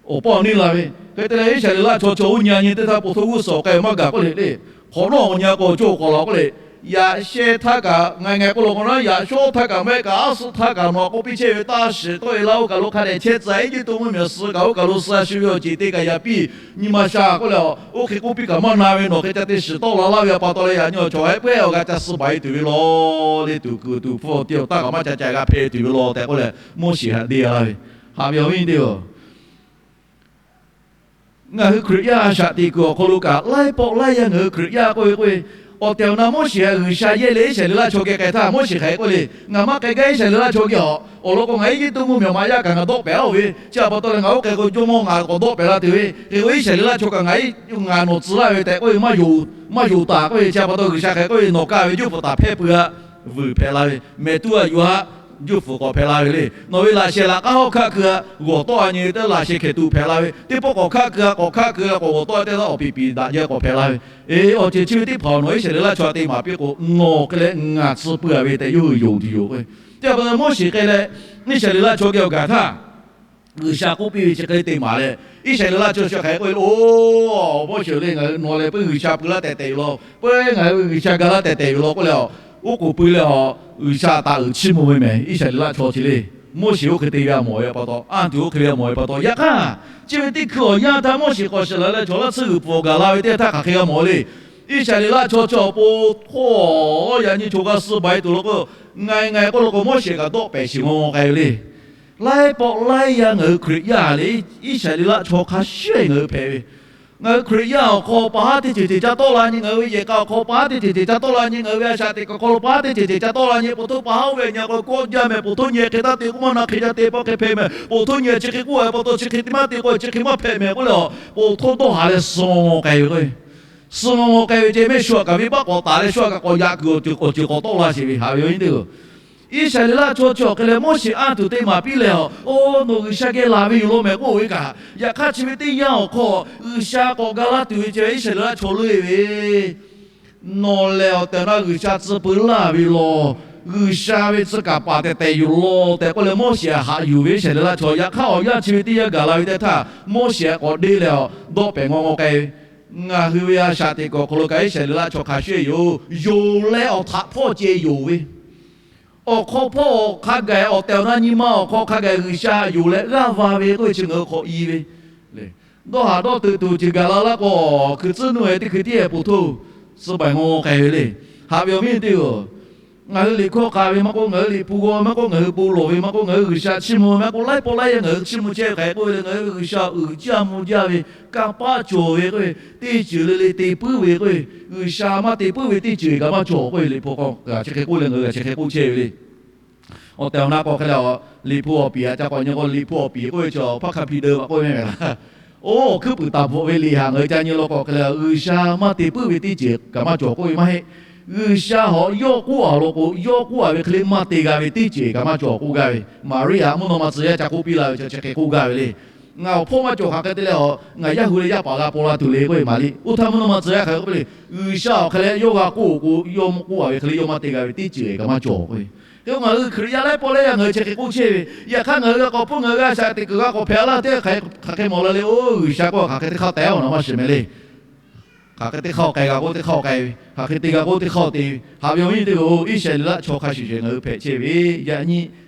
awˬ paˇ awˬ neˇ la ve. Hk'e te leh Iˉsaˍreˍlaˆ chaw chaw uˉ nyi a nyi teˇ htaˇ, po htoˇ g'uˇ suhˍ k'ai maˇ gaˬ k'oˆ le le. Hk'awꞈ nawˉ awˬ nyi a k'o cawˇ k'awꞈ la k'oˆ le. Yaꞈ sheh htaˇ kaꞈ ngaˬ ngaˬ k'oˆ la k'o na, yaꞈ shawˉ htaˇ kaꞈ mehˆ kaꞈ aˉ suhˆ htaˇ kaꞈ nawˬ k'oˆ piˇ chehˇ ve taˇ shiˍ tawˆ e laˇ, oˇ kaˬ lo hk'a dehꞈ chehˇ tcuh, Eˇjiˇtuꞈ mvuhˇmiˬ awˬ suh kaꞈ oˇ kaˬ lo suh a shu ve awˬ ceˬ te kaꞈ yaꞈ piˇ. Nyi ma sha k'oˆ leh, oˇ hk'e k'oˆ piˇ kaꞈ maˇ na ve, nawˬ hk'e ca te shiˍ tawˆ la laˇ ve pa taw leh, yaꞈ nyi awˬ chawˬ haiˉ pehˉ awˬ g'a ca suh baˬ e tuˬ ve law le. Tuˬ kuiˬ tuˬ hpfuhˇ awˬ ti awˬ taˇ kaꞈ maˇ ca ca g'a hpehꞈ tuˬ ve law tehꞈ k'oˆ leh, Moˉseˍ htaꞈ deˇ a laˇ ve. Haꞈ ve awˬ viˉ teˇ-oˬ, ngaˬ hui Hkriꞈ yaˇ shaꞈ teꞈ kuiˬ awˬ hk'aw lo kaꞈ, laiˉ pawˆ laiˉ yaˇ ngaˬ hui Hkriꞈ yaˇ k'oˆ ve k'oˆ ve, awˬ tehˬ awˬ na Moˉseˍ htaꞈ G'uiˬsha yehˇ leh Iˉsaˍreˍlaˆ chaw geh k'ai htaˇ, Moˉseˍ hk'aˬ hk'e k'oˆ le, Ngaˬ maˇ k'ai gaˇ Iˉsaˍreˍlaˆ chaw geh awˬ, awˬ lawn k'o ngaˬ Eˇjiˇtuꞈ mvuhˇmiˬ awˬ maꞈ yaˇ kaꞈ ngaˬ dawˆ pehˍ-a oˬ ve, chi a pa taw leh ngaˬ oˇ k'ai k'o jawˇmawˇ ngaˬ k'awꞈ dawˆ pehˍ la tuˬ ve, hk'e k'o Iˉsaˍreˍlaˆ chaw kaꞈ ngaˬ, ngaˬ nawˬ tcuh laˇ ve tehꞈ k'oˆ ve maˇ yonˍ taˍ k'oˆ ve, chi a pa taw G'uiˬsha hk'aˬ hk'e k'oˆ ve, Nawˬ kaˇ ve juˇ hpfuhˍ taˍ hpehˇ pui a, vuiˬ hpehꞈ la ve, mehˍ tuˉ a yuˬ haˆ juˇ hpfuhˍ k'awꞈ hpehꞈ la ve le. Nawˬ ve laꞈ sheh laꞈ k'aˉ hawˉ hkaˆ keu a g'awˬ tawˆ a nyi ve teˇ laꞈ sheh hkehˬ tuꞈ hpehꞈ la ve, teˇ pawˆ k'awꞈ hkaˆ keu a k'awꞈ hkaˆ keu a k'awꞈ g'awˬ tawˆ a teˇ taˇ awˬ piˍ piˍ daꞈ jaˇ k'awꞈ hpehꞈ la ve. Eˬ, awˬ ceuˬ chi ve teˇ hpaˍ nawˬ Iˉsaˍreˍlaˆ chaw te maˍ piˇ k'o, nawˬ hk'e leh ngaˬ tcuh pui a ve tehꞈ yawˇ hui yonˍ tuˬ yoˬ k'o. Chi a pa taw Moˉseˍ hk'e leh Iˉsaˍreˍlaˆ chaw geh awˬ gaˬ htaˇ, G'uiˬsha k'oˆ piˇ ve chi hk'e le te maˍ leh, Iˉsaˍreˍlaˆ chaw chi hk'aˬ hk'e k'oˆ ve, Oˬ, Moˉseˍ le, ngaˬ hui nawˬ leh peuˇ G'uiˬsha pui laˇ tehˬ tehˬ ve law, peuˇ ngaˬ hui G'uiˬsha ga laˇ tehˬ tehˬ ve law k'oˆ leh, oˉ k'oˍ pui leh a, G'uiˬsha taˍ uiˍ chiˇ mvuh ve mehˍ. Iˉsaˍreˍlaˆ chaw chi le, Moˉseˍ oˇ hk'e te ve a mawˬ ve pa taw, anˇ tuˬ oˇ hk'e ve a mawˬ ve pa taw, yaꞈ hk'aˇ, chi ve teˇ hkui awˬ yanˇ htaˇ Moˉseˍ k'awꞈ shiˍ laˬ leh chaw laˇ tsuhˇ g'uiˬ pfuhˍ awˬ gaˬ la ve teˇ htaˇ hk'aˬ hk'e g'a mawˬ le. Iˉsaˍreˍlaˆ chaw chi awˬ pon hk'oˆ yaꞈ nyi chaw g'a suh baˬ e tuˬ law k'o, ngaˬ ngaˬ k'oˆ law k'o Moˉseˍ kaꞈ dawˆ pehˍ shiˍ ngawˬ ngawˬ k'ai ve le. Laiˉ pawˆ laiˉ yaˇ ngaˬ hui Hkriꞈ yaˇ le, Iˉsaˍreˍlaˆ chaw hk'a shuˍ ngaˬ hui hpehꞈ ve. Ngaˬ hui Hkriꞈ yaˇ awˬ hk'aw pa haˉ teˇ ceuˬ ceuˬ ca tawˆ la nyi, ngaˬ hui ve yehˬ k'a awˬ hk'aw pa haˉ teˇ ceuˬ ceuˬ ca tawˆ la nyi, ngaˬ hui ve a shaꞈ teꞈ kuiˬ awˬ hk'aw lo pa haˉ teˇ ceuˬ ceuˬ ca tawˆ la nyi, po htoˇ pa haˉ oˇ ve nyi k'o kawˆ jaˇ mehˍ, po htoˇ nyi hk'e taˇ te k'oˆ maˇ na hk'e ca te pa hk'e hpehꞈ mehˍ, po htoˇ nyi chi hk'e k'oˆ a pa taw chi hk'e te maˇ te k'o chi hk'e maˇ hpehꞈ mehˍ k'oˆ leh a, po htoˇ dawˇ haˍ leh suh k'ai ve k'o, suh k'ai ve ceh mehˆ shu aꞈ kaꞈ venˇbaˆ k'awꞈ taˍ leh shu aꞈ kaꞈ k'awꞈ yaꞈ kuiˬ awˬ ceuˬ k'awꞈ tawˆ la sheˍ ve haꞈ ve awˬ viˉ teˇ-oˬ. Iˉsaˍreˍlaˆ chaw chi awˬ hk'e leh Moˉseˍ anˇ tuˬ te maˍ piˇ leh a, Oˇ, nawˬ G'uiˬsha geh laˬ ve yoˬ law mehˍ k'oˆ ve kaꞈ, yaꞈ hk'aˇ chi ve teˇ yanˇ awˬ hk'aw G'uiˬsha k'awꞈ ga laˇ tuˬ ve ceh Iˉsaˍreˍlaˆ chaw leuˇ e ve, Nawˬ lehˬ awˬ tehˬ awˬ na G'uiˬsha tcuh pui laˇ ve law, G'uiˬsha ve tcuh kaˍ paˍ tehˬ tehˬ yoˬ law tehꞈ k'oˆ leh Moˉseˍ haꞈ yuˬ ve Iˉsaˍreˍlaˆ chaw. Yaꞈ hk'aˇ awˬ yanˇ chi ve teˇ yanˇ gaˬ la ve teˇ htaˇ Moˉseˍ k'awꞈ deˇ leh a, dawˆ pehˍ ngawˬ ngawˬ k'ai ve. Ngaˬ hui ve a shaꞈ teꞈ kuiˬ awˬ hk'aw lo kaꞈ Iˉsaˍreˍlaˆ chaw hk'a shuˍ yoˬ. Yonˍ leh awˬ htaꞈ hpawˇ ceh yonˍ ve, awˬ hk'aw hpawˇ awˬ hk'a gaˬ awˬ tehˬ awˬ na nyi ma awˬ hk'aw hk'a gaˬ G'uiˬsha yonˍ leh g'aˇ va ve k'oˆ ve chi ngaˬ hui hk'awꞈ i ve. Dawˇ haˍ dawˇ teuꞈ tuˬ ceuˬ gaˬ la laˇ k'o, hkui tcuhˉ nuˇ e teˇ hkui tiˉ e po htoˇ suh baiˬ ngawˬ k'ai ve le. Haꞈ ve awˬ viˉ teˇ-oˬ, ngaˬ hui liꞈ hkawˇ k'a ve maˇ k'oˆ, ngaˬ hui liꞈ hpu g'aw maˇ k'oˆ, ngaˬ hui bon lawˬ ve maˇ k'oˆ, ngaˬ hui G'uiˬsha chiˇ mvuh ve maˇ k'oˆ, laiˉ pawˆ laiˉ yaˇ ngaˬ hui chiˇ mvuh chehˇ ve hk'aˬ hk'e k'oˆ ve le, ngaˬ hui G'uiˬsha uiˍ jaˇ mvuh jaˇ ve, kanˇ paˆ cawˬ ve k'oˆ ve, teˇ ceuˬ le le te puiˉ ve k'oˆ ve, G'uiˬsha maˇ te puiˉ ve teˇ ceuˬ kaꞈ maˇ cawˬ k'oˆ ve liꞈ hpu k'awꞈ g'a chi hk'e k'oˆ leh ngaˬ hui g'a chi hk'e k'oˆ chehˇ ve le. Awˬ tehˬ awˬ na k'awꞈ hk'e leh a, liꞈ hpu awˬ piˍ a ca k'awꞈ nyi k'o, liꞈ hpu awˬ piˍ k'oˆ ve chi awˬ hpaˇ hk'a hpi deu ma k'oˆ ve mehˍ laˇ. Oˇ, awˬ hkuiˉ puiˍ taˍ bvuhꞈ ve liꞈ haꞈ ngaˬ hui ca nyi law k'o, hk'e leh G'uiˬsha maˇ te puiˉ ve teˇ ceuˬ kaꞈ maˇ cawˬ k'oˆ ve maˇ heˆ. G'uiˬsha hawꞈ yawˇ k'oˆ a law k'o, yawˇ k'oˆ a ve hk'e le maˇ te g'a ve teˇ ceuˬ kaꞈ maˇ cawˬ k'oˆ gaˇ ve, Maˍriˆ haꞈ mvuhˇ naw ma tcuh yaˇ ca k'oˆ piˇ la ve chi chi hk'e k'oˆ gaˇ ve le. Ngaˬ awˬ hpawˇ maˇ cawˬ hk'aˬ hk'e te leh a, ngaˬ yaˇ hui leh yaˇ paˍ g'a paw la tuˬ le k'oˆ ve Maˍriˆ. Oˇ htaˇ mvuhˇ naw ma tcuh yaˇ hk'aˬ hk'e k'oˆ piˇ le, G'uiˬsha awˬ hk'e leh yawˇ g'a k'oˆ k'o, yawˇ k'oˆ a ve hk'e le yawˇ maˇ te g'a ve teˇ ceuˬ kaꞈ maˇ cawˬ k'oˆ ve. Hk'e k'o ngaˬ hui Hkriꞈ yaˇ laiˉ pawˆ laiˉ yaˇ ngaˬ hui chi hk'e k'oˆ chehˇ ve, yaꞈ hk'aˇ ngaˬ hui g'a k'awꞈ hpfuhˇ ngaˬ hui g'a shaꞈ teꞈ kuiˬ g'a k'awꞈ hpehꞈ laˇ tehꞈ hk'aˬ hk'e mawˬ la le. Oˇ, G'uiˬsha k'oˆ hk'aˬ hk'e teˇ hk'aˇ tehꞈ awˬ na maˇ shiˍ mehˍ le. Hk'aˬ hk'e teˇ hk'aˇ k'ai g'a k'oˆ teˇ hk'aˇ k'ai ve, hk'aˬ hk'e te g'a k'oˆ teˇ hk'aˇ te ve, haꞈ ve awˬ viˉ teˇ-oˬ, Iˉsaˍreˍlaˆ chaw hk'a shuˍ shuˍ ngaˬ hui hpehꞈ chehˇ ve, yaꞈ nyi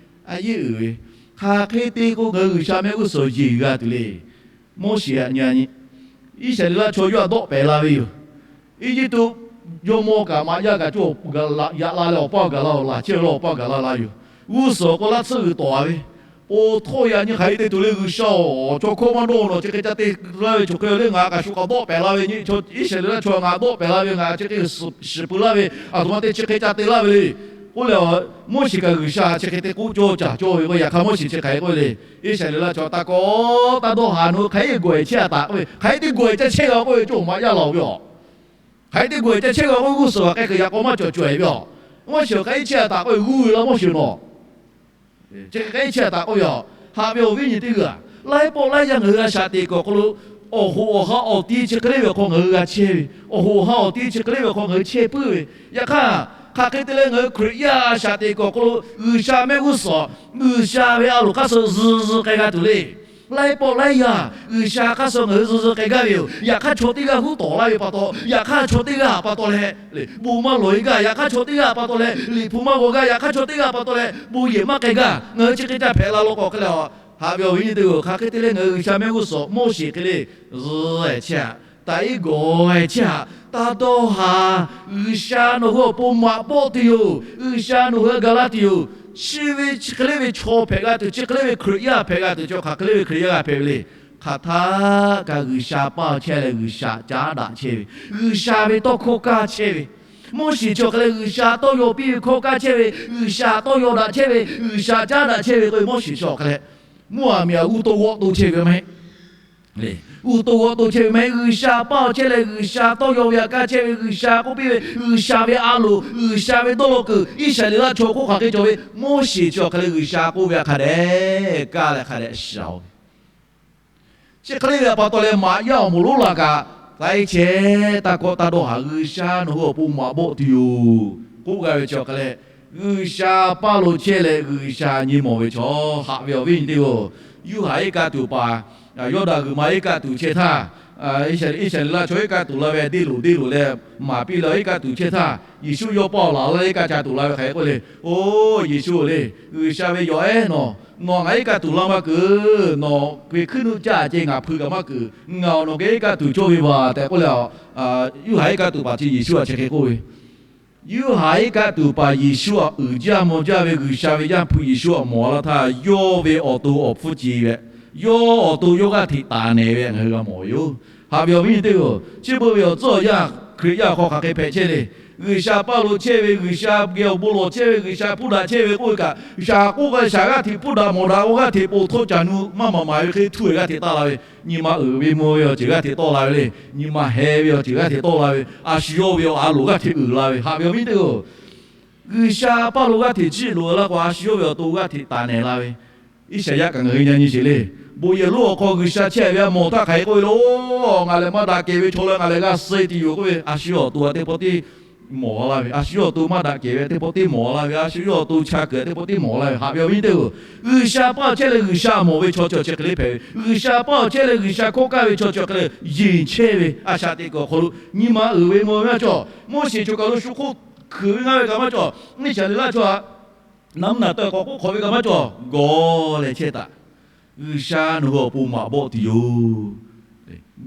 a yeˇ uiˍ ve, hk'aˬ hk'e te k'o ngaˬ hui G'uiˬsha mehˆ g'uˇ suhˍ yeˬ g'a tuˬ le. Moˉseˍ aꞈ nyi a nyi, Iˉsaˍreˍlaˆ chaw yawˇ htaꞈ dawˆ pehˍ la ve yoˬ. Eˇjiˇtuꞈ jawˇmawˇ kaꞈ maꞈ yaˇ kaꞈ cawˬ yaꞈ la leh awˬ paˇ gaˬ la, laˬ chehˇ ve laˇ awˬ paˇ gaˬ la la yoˬ. G'uˇ suhˍ awˬ hk'aw laˇ tsuhˇ g'uiˬ tawˍ a ve, po htoˇ yaꞈ nyi hk'aˬ hk'e te tuˬ le. G'uiˬsha-oˬ, chaw hkawˇ maˇ dawˇ, nawˬ chi hk'e ca te laˇ ve chaw hk'e le, ngaˬ kaꞈ shu k'awꞈ dawˆ pehˍ la ve nyi, Iˉsaˍreˍlaˆ chaw ngaˬ dawˆ pehˍ la ve, ngaˬ chi hk'e shiˍ pui laˇ ve, aˬ htoꞈ ma te chi hk'e ca te laˇ ve le. K'oˆ leh, Moˉseˍ kaꞈ G'uiˬsha chi hk'e te k'oˆ cawˇ caˍ cawˇ ve k'o, yaꞈ hk'aˇ Moˉseˍ chi hk'aˬ hk'e k'oˆ ve le, Iˉsaˍreˍlaˆ chaw taˇ kawꞈ taˇ dawˇ haˍ, nawˬ hui hk'aˬ hk'e geh gawˬ e chehˇ a taꞈ k'oˆ ve, hk'aˬ hk'e te gawˬ e ca chehˇ g'a k'oˆ ve, cawˇ maꞈ yaˇ laˬ ve yoˬ. Hk'aˬ hk'e te g'awˬ ca chehˇ ve k'o, g'uˇ suhˍ hk'aˬ hk'e kaꞈ yaꞈ k'aw maˇ cawˬ cawˬ ve a. Maˇ shiˍ hk'aˬ hk'e chehˇ taˍ k'oˆ ve g'uˇ ve la maˇ shiˍ nawˬ. Chi hk'e chehˇ taˍ k'oˆ ve a. Haꞈ ve awˬ viˉ nyi teˇ g'aˇ, laiˉ pawˆ laiˉ yaˇ ngaˬ hui a shaꞈ teꞈ kuiˬ awˬ hk'aw lo, awˬ hoꞈ awˬ ha awˬ ti chi hk'e le ve awˬ hk'aw ngaˬ hui g'a chehˇ ve, awˬ hoꞈ awˬ ha awˬ ti chi hk'e le ve awˬ hk'aw ngaˬ hui chehˇ puiˉ ve. Yaꞈ hk'aˇ, hk'aˬ hk'e te leh ngaˬ hui Hkriꞈ yaˇ a shaꞈ teꞈ kuiˬ awˬ hk'aw lo G'uiˬsha mehˆ g'uˇ suhˍ, G'uiˬsha ve a loˍ hk'aˇ suh zuh zuh k'ai g'a tuˬ le. Laiˉ pawˆ laiˉ yaˇ G'uiˬsha hk'aˇ suh ngaˬ hui zuh zuh k'ai gaˇ ve yoˬ. Yaꞈ hk'aˇ chaw teˇ g'aˇ huˉ tawˍ laˇ ve pa taw, yaꞈ hk'aˇ chaw teˇ g'aˇ pa taw leh bon maˇ lawˬ e gaˇ, yaꞈ hk'aˇ chaw teˇ g'aˇ pa taw leh liꞈ hpu maˇ g'aw gaˇ, yaꞈ hk'aˇ chaw teˇ g'aˇ pa taw leh bon yehˬ maˇ k'ai gaˇ. Ngaˬ hui chi hk'e ca hpehꞈ la law k'o hk'e leh a, haꞈ ve awˬ viˉ nyi teˇ g'aˇ, hk'aˬ hk'e te leh ngaˬ hui G'uiˬsha mehˆ g'uˇ suhˍ Moˉseˍ hk'e le zuh e chehˇ a, taꞈ iˉ gawˬ e chehˇ a, taˇ dawˇ haˍ. G'uiˬsha nawˬ hui awˬ pon maꞈ bawˆ tuˬ yoˬ. G'uiˬsha nawˬ hui a gaˬ la tuˬ yoˬ. Chi ve chi hk'e le ve chaw hpehꞈ g'a tuˬ, chi hk'e le ve Hkriꞈ yaˇ hpehꞈ g'a tuˬ, chi hk'aˬ hk'e le ve Hkriꞈ yaˇ g'a hpehꞈ ve le. Hk'aˬ htaˇ kaꞈ G'uiˬsha paˇ chehˇ leh G'uiˬsha caˉ daꞈ chehˇ ve, G'uiˬsha ve tawˇ hkawˇ kaˇ chehˇ ve, Moˉseˍ chi awˬ hk'e leh G'uiˬsha tawˇ yaw piˇ ve hkawˇ kaˇ chehˇ ve, G'uiˬsha tawˇ yaw daꞈ chehˇ ve, G'uiˬsha caˉ daꞈ chehˇ ve k'oˆ ve Moˉseˍ chi awˬ hk'e leh, mvuhˇ aˬ miˬ aꞈ g'uˇ toˇ g'awˆ toˇ chehˇ ve maˇ heˆ. G'uˇ toˇ g'awˆ toˇ chehˇ ve maˇ heˆ. G'uiˬsha paˇ chehˇ leh G'uiˬsha tawˇ yaw ve aꞈ kaˇ chehˇ ve, G'uiˬsha k'oˆ piˇ ve, G'uiˬsha ve a loˍ, G'uiˬsha ve dawˇ law kuiˬ, Iˉsaˍreˍlaˆ chaw hk'oˆ hk'aˬ hk'e cawˬ ve, Moˉseˍ chi awˬ hk'e leh G'uiˬsha k'oˆ ve aꞈ hk'a dehꞈ kaˇ leh hk'a dehꞈ shaˍ oˬ ve. Chi hk'e le ve pa taw leh maꞈ yaˇ awˬ moˍ lonˉ la kaꞈ, k'ai chehˇ taˇ kawˆ taˇ dawˇ haˍ. G'uiˬsha nawˬ hui awˬ pon maꞈ bawˆ tuˬ yoˬ k'oˆ g'a ve chi awˬ hk'e leh, G'uiˬsha paˇ lo chehˇ leh G'uiˬsha nyi mawˬ ve chaw, haꞈ ve awˬ viˉ nyi teˇ g'aˇ, Yoˇhanˬ iˉ kaˆ tuˬ paˍ, Yawˇdanˍ g'uiˬ ma iˉ kaˆ tuˬ chehˇ htaˇ, Iˉsaˍreˍlaˆ chaw iˉ kaˆ tuˬ la ve deˇ loˍ deˇ loˍ leh maˍ piˇ leh iˉ kaˆ tuˬ chehˇ htaˇ, Yeˍsuˆ yawˇ paˇ awˬ laˬ la iˉ kaˆ ca tuˬ la ve hk'e k'oˆ le, Oˬ Yeˍsuˆ le, G'uiˬsha ve yawˬ ehˉ nawˬ, nawˬ ngaˬ iˉ kaˆ tuˬ la maˇ keunˍ, nawˬ ve hkuiˉ nuˆ caˇ ce ngaˬ hpui kaꞈ maˇ keunˍ, ngaˬ awˬ nawˬ geh iˉ kaˆ tuˬ cawˇ ve vaˬ tehꞈ k'oˆ leh, Yoˇhanˬ iˉ kaˆ tuˬ paˍ chi Yeˍsuˆ aꞈ chi hk'e k'oˆ ve, Yoˇhanˬ iˉ kaˆ tuˬ paˍ Yeˍsuˆ aꞈ uiˍ jaˇ mawˬ jaˇ ve G'uiˬsha ve Yaˇ hpu Yeˍsuˆ aꞈ mawˬ la htaˇ, yawˇ ve awˬ to awˬ hpfuhˇ ce ve, yawˇ awˬ to yawˇ g'aˇ hteꞈ taˍ nehˬ ve ngaˬ hui g'a mawˬ ve yoˬ. Haꞈ ve awˬ viˉ nyi teˇ g'aˇ, chi beuꞈ ve awˬ tcuhˉ awˬ yanˇ Hkriꞈ yaˇ hk'aw hk'aˬ hk'e hpehꞈ chehˇ le. G'uiˬsha paˇ lo chehˇ ve, G'uiˬsha geh awˬ bon lawˬ chehˇ ve, G'uiˬsha hpuˇ daꞈ chehˇ ve k'oˆ ve kaꞈ, shaˍ k'oˆ k'ai shaˍ g'aˇ hteꞈ hpuˇ daꞈ mawˬ daꞈ k'o g'aˇ hteꞈ poˬ htawˇ caˬ nu maˇ maˍ maˍ ve hk'e htuˇ e g'aˇ hteꞈ taˆ la ve, nyi ma uiˍ ve mvuh ve awˬ ceuˬ g'aˇ hteꞈ tawˆ la ve le. Nyi ma heh ve awˬ ceuˬ g'aˇ hteꞈ tawˆ la ve, a shu yawˇ ve awˬ a loˍ g'aˇ hteꞈ uiˍ la ve, haꞈ ve awˬ viˉ teˇ g'aˇ, G'uiˬsha paˇ lo g'aˇ hteꞈ jiˆ loꞈ la k'o, a shu yawˇ ve awˬ to g'aˇ hteꞈ taˍ nehˬ la ve. Iˉsaˍyaˆ kaꞈ ngaˬ hui nyi nyi sheˍ le. Bon yehˬ lonˉ awˬ hk'aw G'uiˬsha chehˇ ve a mawˬ htaˇ hk'aˬ hk'e k'oˆ ve lo, Ngaˬ lehˬ maˇ daꞈ kehˬ ve chaw leh ngaˬ lehˬ g'a suh e tuˬ yoˬ k'oˆ ve, a shu yawˇ awˬ to a teˇ pawˆ teˇ mawˬ la ve, a shu yawˇ awˬ to maˇ daꞈ kehˬ ve teˇ pawˆ teˇ mawˬ la ve, a shu yawˇ awˬ to cha kuiˬ teˇ pawˆ teˇ mawˬ la ve, haꞈ ve awˬ viˉ teˇ g'aˇ, G'uiˬsha paˇ chehˇ leh G'uiˬsha mawˬ ve chaw chi awˬ chi hk'e le hpehꞈ ve, G'uiˬsha paˇ chehˇ leh G'uiˬsha hkawˇ kaˇ ve chaw chi awˬ hk'e le yeˬ chehˇ ve, a shaꞈ teꞈ kuiˬ awˬ hk'aw lo nyi ma uiˍ ve mvuh ve maˇ cawˬ. Moˉseˍ choˬ kaˬ lo shu hk'oˆ hkuiˍ ve ngaˇ ve kaꞈ maˇ cawˬ. Iˉsaˍreˍlaˆ chaw a naˍ mvuhˇ naˍ tawˇ k'awꞈ k'oˆ hk'awꞈ ve kaꞈ maˇ cawˬ. Gawˬ leh chehˇ taˍ. G'uiˬsha nawˬ hui awˬ pon maꞈ bawˆ tuˬ yoˬ.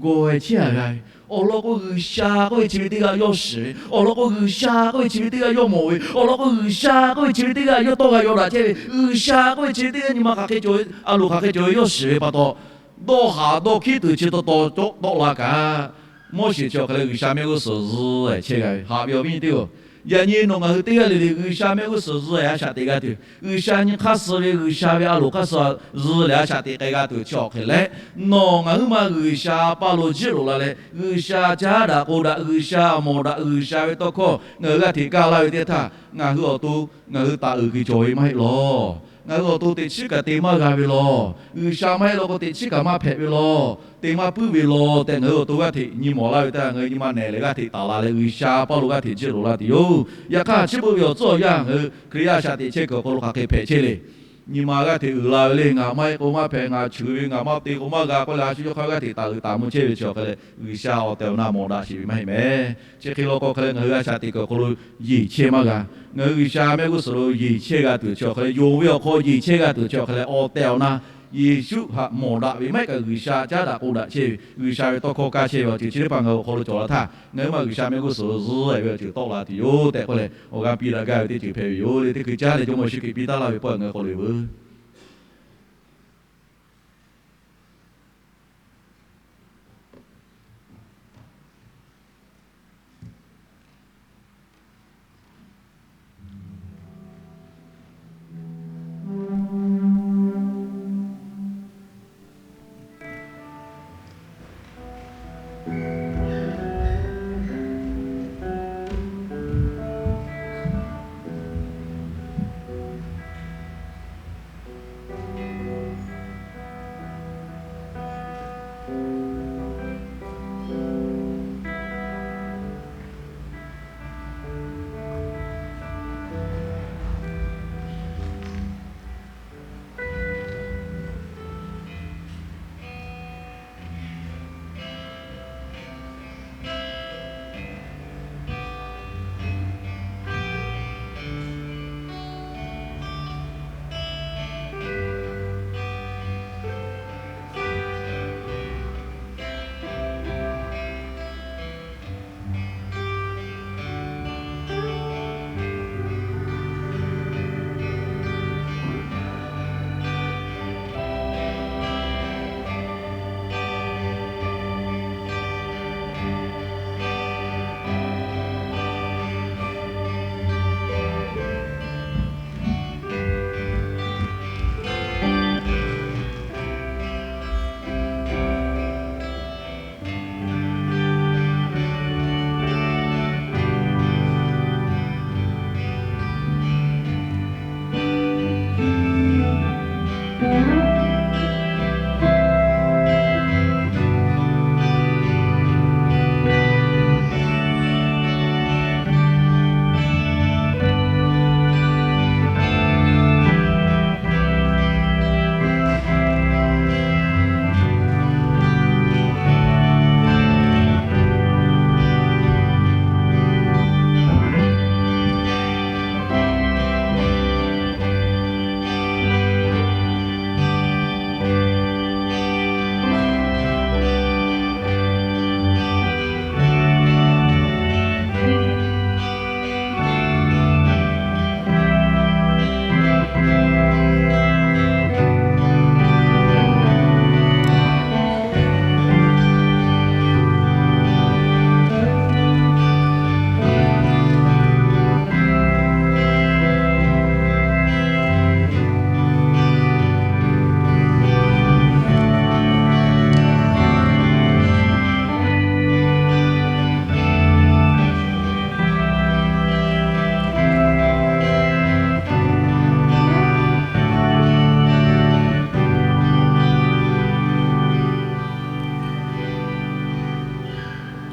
Gawˬ e chehˇ a g'a ve, awˬ lawn k'o G'uiˬsha k'oˆ ve chi ve teˇ g'aˇ yawˇ shiˍ ve, awˬ lawn k'o G'uiˬsha k'oˆ ve chi ve teˇ g'aˇ yawˇ mawˬ ve, awˬ lawn k'o G'uiˬsha k'oˆ ve chi ve teˇ g'aˇ yawˇ tawˇ g'a yaw daꞈ chehˇ ve, G'uiˬsha k'oˆ ve chi ve teˇ g'aˇ nyi ma hk'aˬ hk'e cawˬ ve, a loˍ hk'aˬ hk'e cawˬ ve yawˇ shiˍ ve pa taw, dawˇ haˍ dawˇ hkiˉ tuˬ chi taw taw cawˇ tawˆ la kaꞈ, Moˉseˍ chi awˬ hk'e leh G'uiˬsha mehˆ g'uˇ suhˍ zuh e chehˇ g'a ve, haꞈ ve awˬ viˉ nyi teˇ g'aˇ, yaꞈ nyi nawˬ ngaˬ hui teˇ g'aˇ le le G'uiˬsha mehˆ g'uˇ suhˍ zuh e a shaꞈ teꞈ g'a tuˬ, G'uiˬsha nyi hk'aˇ suh ve G'uiˬsha ve a loˍ hk'aˇ suh zuh leh a shaꞈ teꞈ k'ai g'a tuˬ chi awˬ hk'e leh, nawˬ ngaˬ huiˉ ma G'uiˬsha paˇ lo jiˆ loꞈ la leh G'uiˬsha caˉ daꞈ k'o daꞈ, G'uiˬsha mawˬ daꞈ, G'uiˬsha ve tawˇ hkawˇ ngaˬ hui g'aˇ hteꞈ kaˇ laˇ ve teˇ htaˇ, ngaˬ hui awˬ to ngaˬ hui taˍ uiˍ kuiˬ cawˬ ve maˇ heˆ lawˬ. Ngaˬ hui awˬ to teꞈ chiˉ kaꞈ te maˇ g'a ve lawˬ. G'uiˬsha maˇ heˆ law k'o teꞈ chiˉ kaꞈ maˇ hpehꞈ ve lawˬ. Te maˇ puiˉ ve lawˬ tehꞈ ngaˬ hui awˬ to g'aˇ hteꞈ nyi mawˬ laˇ ve teˇ htaˇ, ngaˬ hui nyi ma nehˬ leh g'aˇ hteꞈ taˍ la leh G'uiˬsha paˇ lo g'aˇ hteꞈ jiˆ loꞈ la tuˬ yoˬ. Yaꞈ hk'aˇ chi beuꞈ ve awˬ tcuhˉ awˬ yanˇ ngaˬ hui Hkriꞈ yaˇ a shaꞈ teꞈ chehˇ kuiˬ awˬ hk'aw lo hk'aˬ hk'e hpehꞈ chehˇ le. Nyi ma g'aˇ hteꞈ uiˍ la ve le, ngaˬ maˇ heˆ k'o maˇ hpehꞈ, ngaˬ cheuˬ ve ngaˬ maˇ te k'o maˇ g'a k'oˆ leh a shu yawˇ hk'aˇ g'aˇ hteꞈ taˍ uiˍ taˍ mvuh chehˇ ve chi awˬ hk'e leh G'uiˬsha awˬ tehˬ awˬ na mawˬ daꞈ sheˍ ve maˇ heˆ mehˍ. Chi hk'e law k'o hk'e leh ngaˬ hui a shaꞈ teꞈ kuiˬ awˬ hk'aw lo yeˬ chehˇ maˇ g'a. Ngaˬ hui G'uiˬsha mehˆ g'uˇ suhˍ lo yeˬ chehˇ g'a tuˬ chi awˬ hk'e leh, yonˍ ve awˬ hk'aw yeˬ chehˇ g'a tuˬ chi awˬ hk'e leh, awˬ tehˬ awˬ na Yeˍsuˆ htaꞈ mawˬ daꞈ ve maˇ heˆ kaꞈ G'uiˬsha caˉ daꞈ k'o daꞈ chehˇ ve, G'uiˬsha ve tawˇ hkawˇ kaˇ chehˇ ve awˬ ceuˬ chi teˇ hpaˍ ngaˬ hui awˬ hk'aw lo cawˬ la htaˇ, ngaˬ huiˉ ma G'uiˬsha mehˆ g'uˇ suhˍ lo zuhˆ e ve awˬ ceuˬ tawˆ la tuˬ yoˬ tehꞈ k'oˆ leh, awˬ g'aˇ piˇ daꞈ gaˇ ve teˇ ceuˬ hpehꞈ ve yoˬ le. Teˇ hkui caˉ leh Jawˇmawˇ Yeˍsuˆ Hkriꞈ piˇ taˉ laˇ ve pawˆ ngaˬ hui hk'aw lo veuˬ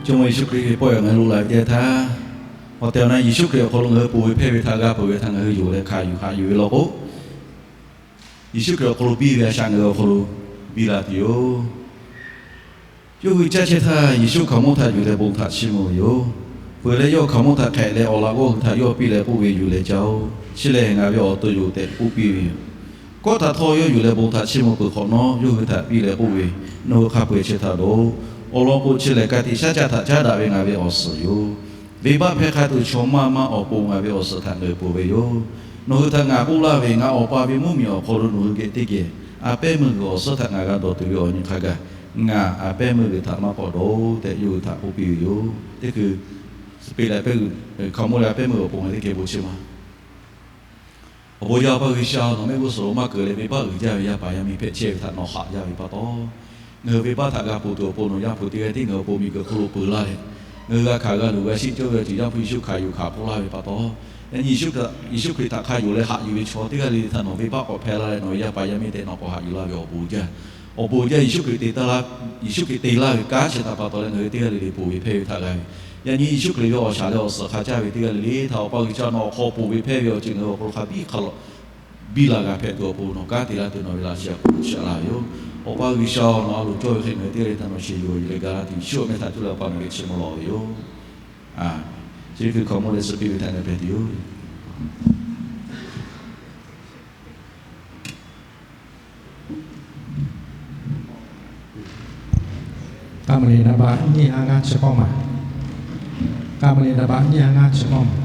Jawˇmawˇ Yeˍsuˆ Hkriꞈ ve pawehˇ ngaˬ hui loꞈ la ve teˇ htaˇ, awˬ tehˬ awˬ na Yeˍsuˆ Hkriꞈ awˬ hk'aw lo ngaˬ hui ponˬ ve hpehˇ ve htaꞈ g'a peuˬ ve htaꞈ ngaˬ hui yonˍ leh hkanˍ yuˬ haꞈ yuˬ ve law k'o, Yeˍsuˆ Hkriꞈ awˬ hk'aw lo piˇ ve a shaꞈ ngaˬ hui awˬ hk'aw lo biˇ la tuˬ yoˬ. Yawˇ hui caˇ chehˇ htaˇ, Yeˍsuˆ hkaoˍmonˇ htaꞈ yuˬ leh bon htaꞈ chiˇ mvuh ve yoˬ. Peuˬ leh yawˇ hkaoˍmonˇ htaꞈ hk'ehꞈ leh, awˬ laꞈ g'awˇ hui htaꞈ yawˇ piˇ leh k'oˆ ve, Yuˬ leh caˇ-oˆ. Chi lehˬ ngaˬ ve awˬ to yoˬ tehꞈ k'oˆ piˇ ve yoˬ. Kawˆ htaꞈ htawˇ yawˇ yuˬ leh bon htaꞈ chiˇ mvuh peuˬ hk'awꞈ nawˉ, yawˇ hui htaꞈ piˇ leh k'oˆ ve, Nawˬ hui hk'a peu-eˬ chehˇ htaˇ loˬ. Awˬ lawn k'o, chi lehˬ ka tiꞈ shaˉ caˆ htaꞈ caˉ daꞈ ve ngaˬ ve awˬ suhˍ yoˬ. Venˇbaˆ hpehˇ hk'a tuˬ, chaw maˇ maˇ awˬ pon ngaˬ ve awˬ suhˍ htaꞈ ngeuˍ peuˬ ve yoˬ. Nawˬ hui htaꞈ ngaˬ k'oˆ laˇ ve, ngaˬ Awˬ pa ve mvuhˇmiˬ awˬ hk'aw lo nawˬ hui geh teˇ geh a pehˉ meuˇ g'uiˬ awˬ suhˉ htaꞈ ngaˬ g'a dawˬ tuˬ ve awˬ nyi hk'a gaˬ, ngaˬ a pehˉ meuˇ g'uiˬ htaꞈ maˇ k'awꞈ dawˬ-oˬ tehꞈ yawˇ hui htaꞈ k'oˆ piˇ ve yoˬ. Teˇ hkui Siˍpeˍ leh a pehˉ meuˇ, hkaoˍmonˇ leh a pehˉ meuˇ awˬ pon ngaˬ teˇ geh bon chiˇ ma. Awˬ bon yaˇ Awˬ pa G'uiˬsha, nawˬ mehˆ g'uˇ suhˍ lo maˇ keunˍ leh venˇbaˆ uiˍ jaˇ ve yaˇ paˍ yaˇ miˇ hpehꞈ chehˇ ve htaꞈ nawˬ haꞈ jaˇ ve pa taw, ngaˬ hui venˇbaˆ htaꞈ g'a ponˬ tuˬ awˬ pon nawˬ Yaˇ hpu teˇ g'aˇ tiˉ ngaˬ hui awˬ pon miˬguiˬ hk'oˆ lo peu laˇ leh, ngaˬ hui g'a hkanˍ g'a luˬ g'a sheˆ cawˇ ve awˬ ceuˬ Yaˇ hpu Yeˍsuˆ hkanˍ yuˬ hkanˍ hpfuhˆ laˇ ve pa taw, yaꞈ nyi Yeˍsuˆ Hkriꞈ htaꞈ hk'a yonˍ leh haꞈ yuˬ ve chaw teˇ g'aˇ le le htaꞈ nawˬ venˇbaˆ k'awꞈ hpehˇ laˇ leh nawˬ yaˇ paˍ yaˇ miˇ tehꞈ nawˬ k'awꞈ haꞈ yuˬ laˇ ve awˬ bon jaˇ. Awˬ bon jaˇ. Yeˍsuˆ Hkriꞈ te laˇ ve kanˉ chi htaꞈ pa taw leh ngaˬ hui teˇ g'aˇ le le ponˬ ve hpehˇ ve htaꞈ g'a ve, yaꞈ nyi Yeˍsuˆ Hkriꞈ ve awˬ shaˍ leh awˬ suhˍ hk'a caˇ ve teˇ g'aˇ le le htaꞈ Awˬ pa G'uiˬsha nawˬ awˬ hk'aw ponˬ ve hpehˇ ve awˬ ceuˬ ngaˬ hui awˬ hk'aw lo hk'a biˇ hk'a lawꞈ biˇ la g'a hpehꞈ tuˬ awˬ pon nawˬ kanˉ te laˇ tuˬ nawˬ ve laꞈ sheh awˬ hk'aw lo shaꞈ la ve yoˬ. Awˬ pa G'uiˬsha-oˬ, nawˬ a loˍ cawˇ ve hk'e ngaˬ hui teˇ g'aˇ le htaꞈ nawˬ sheˍ yuˬ yuˬ leh ga laˇ tuˬ, Yeˍsuˆ awˬ meh htaꞈ cuˇ leh Awˬ pa nawˬ geh chiˇ mvuh lawˬ ve yoˬ. Chi hkui hkaoˍmonˇ leh suh piˇ ve htaꞈ ngaˬ hpehꞈ tuˬ yoˬ. Ka ma le na ba nyi a ngaˇ chi k'awˇ ma. Ka ma le na ba nyi a ngaˇ chi k'awˇ ma.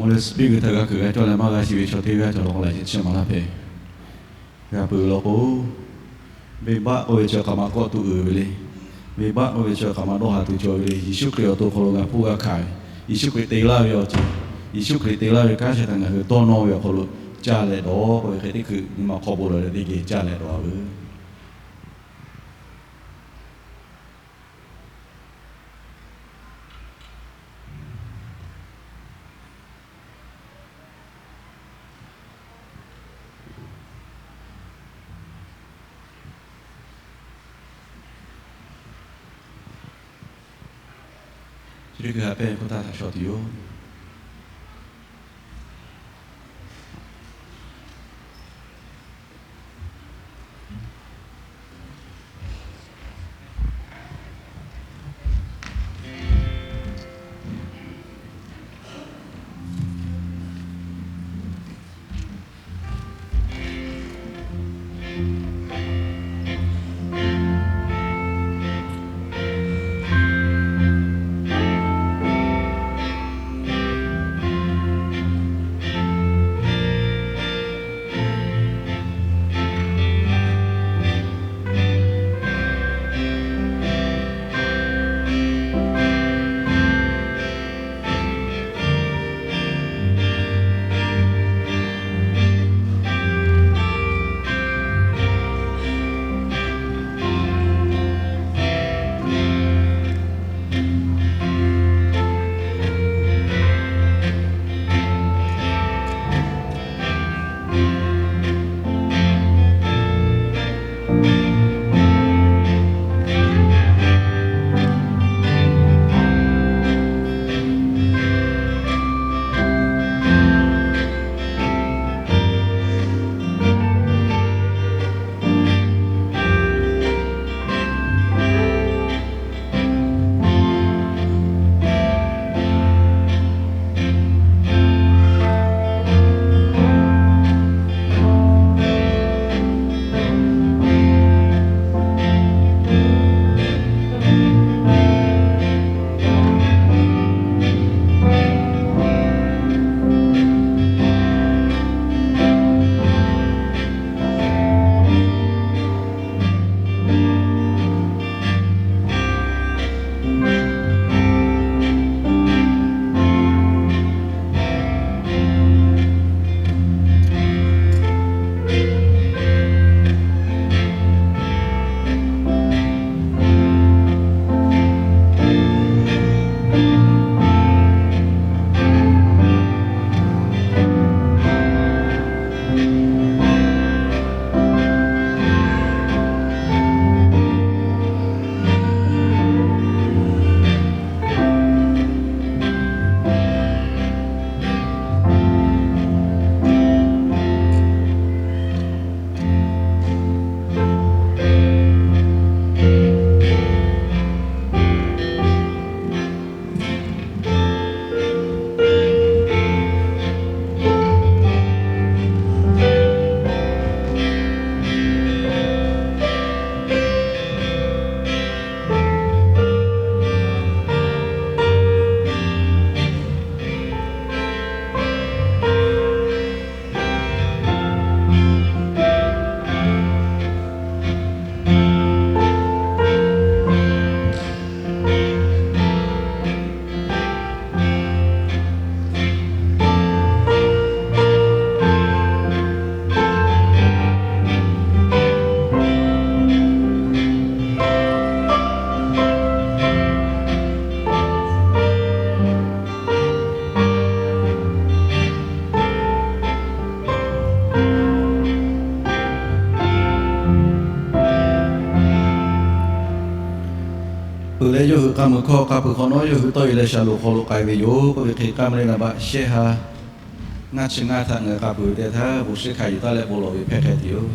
Leh spirit g'uiˬ htaꞈ g'a kuiˬ g'a cawˇ leh maˇ g'a shiˍ ve chaw teˇ g'aˇ cawˬ law k'o, laꞈ sheh chiˇ maˍ laˇ hpehꞈ. G'a peuˬ law k'o, venˇbaˆ k'oˆ ve chi hk'aˬ ma kawˆ tuˬ uiˍ ve le. Venˇbaˆ k'oˆ ve chi hk'aˬ ma dawˇ haˍ tuˬ cawˬ ve le. Yeˍsuˆ Hkriꞈ awˬ to hk'aw lo g'a hpuˇ g'a hkanˍ ve, Yeˍsuˆ Hkriꞈ te laˇ ve awˬ ceuˬ, Yeˍsuˆ Hkriꞈ te laˇ ve kanˉ chi htaꞈ ngaˬ hui dawˇ nawˇ ve awˬ hk'aw lo caˇ leh dawˬ k'oˆ ve hk'e teˇ hkui nyi ma hk'aw bon lawˬ leh teˇ geh caˇ leh dawˬ a veuˬ. Chi teˇ hkui ha pehˇ ve hk'oˆ htaˇ htaꞈ shaw tuˬ yoˬ. Peuˬ leh yawˇ hui k'a muiˬ hkawˇ k'a peuˬ hk'awꞈ nawˉ yawˇ hui tawˇ e leh shaˍlonˍ hk'aw lo k'ai ve yoˬ k'oˆ ve hk'e, k'aˇ ma le naˍ baˆ shehˆ ha ngaˇ chi ngaˇ htaꞈ ngaˬ hui k'a peuˬ ve teˇ htaˇ, bon shiˍ hkanˍ yuˬ taˍ leh bon lawˬ ve hpehˇ hk'e tuˬ yoˬ.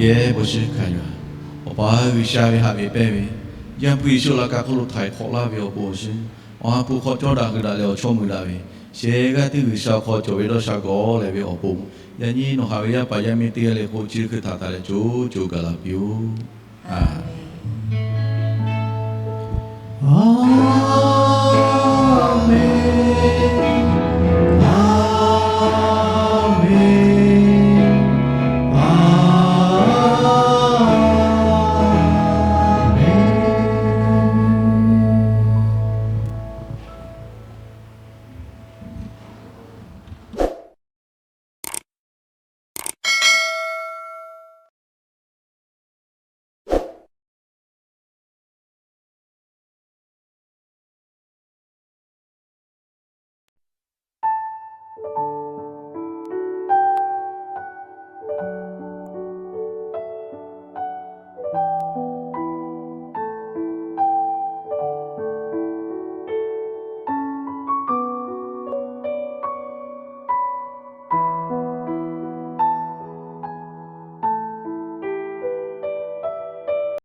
Yehˬ bon shiˍ hkanˍ yuˬ-a. Awˬ pa G'uiˬsha ve haꞈ ve pehˇ ve, Yaˇ hpu Yeˍsuˆ laꞈ ka hk'oˆ lo htaiˍ hk'awꞈ laˇ ve awˬ bon awˬ shiˍ, awˬ ha hpu hk'aw cawˇ daꞈ hui daꞈ leh awˬ chawˇ mui daꞈ ve, shehˍ g'aˇ tiˉ G'uiˬsha awˬ hk'aw cawˬ ve dawˇ sha gawˬ leh ve awˬ pon, yaꞈ nyi nawˬ haꞈ ve yaˇ paˍ yaˇ miˇ teˇ g'aˇ le k'o, chi hkui htaꞈ taˍ leh co co gaˬ la piˇ-oˆ.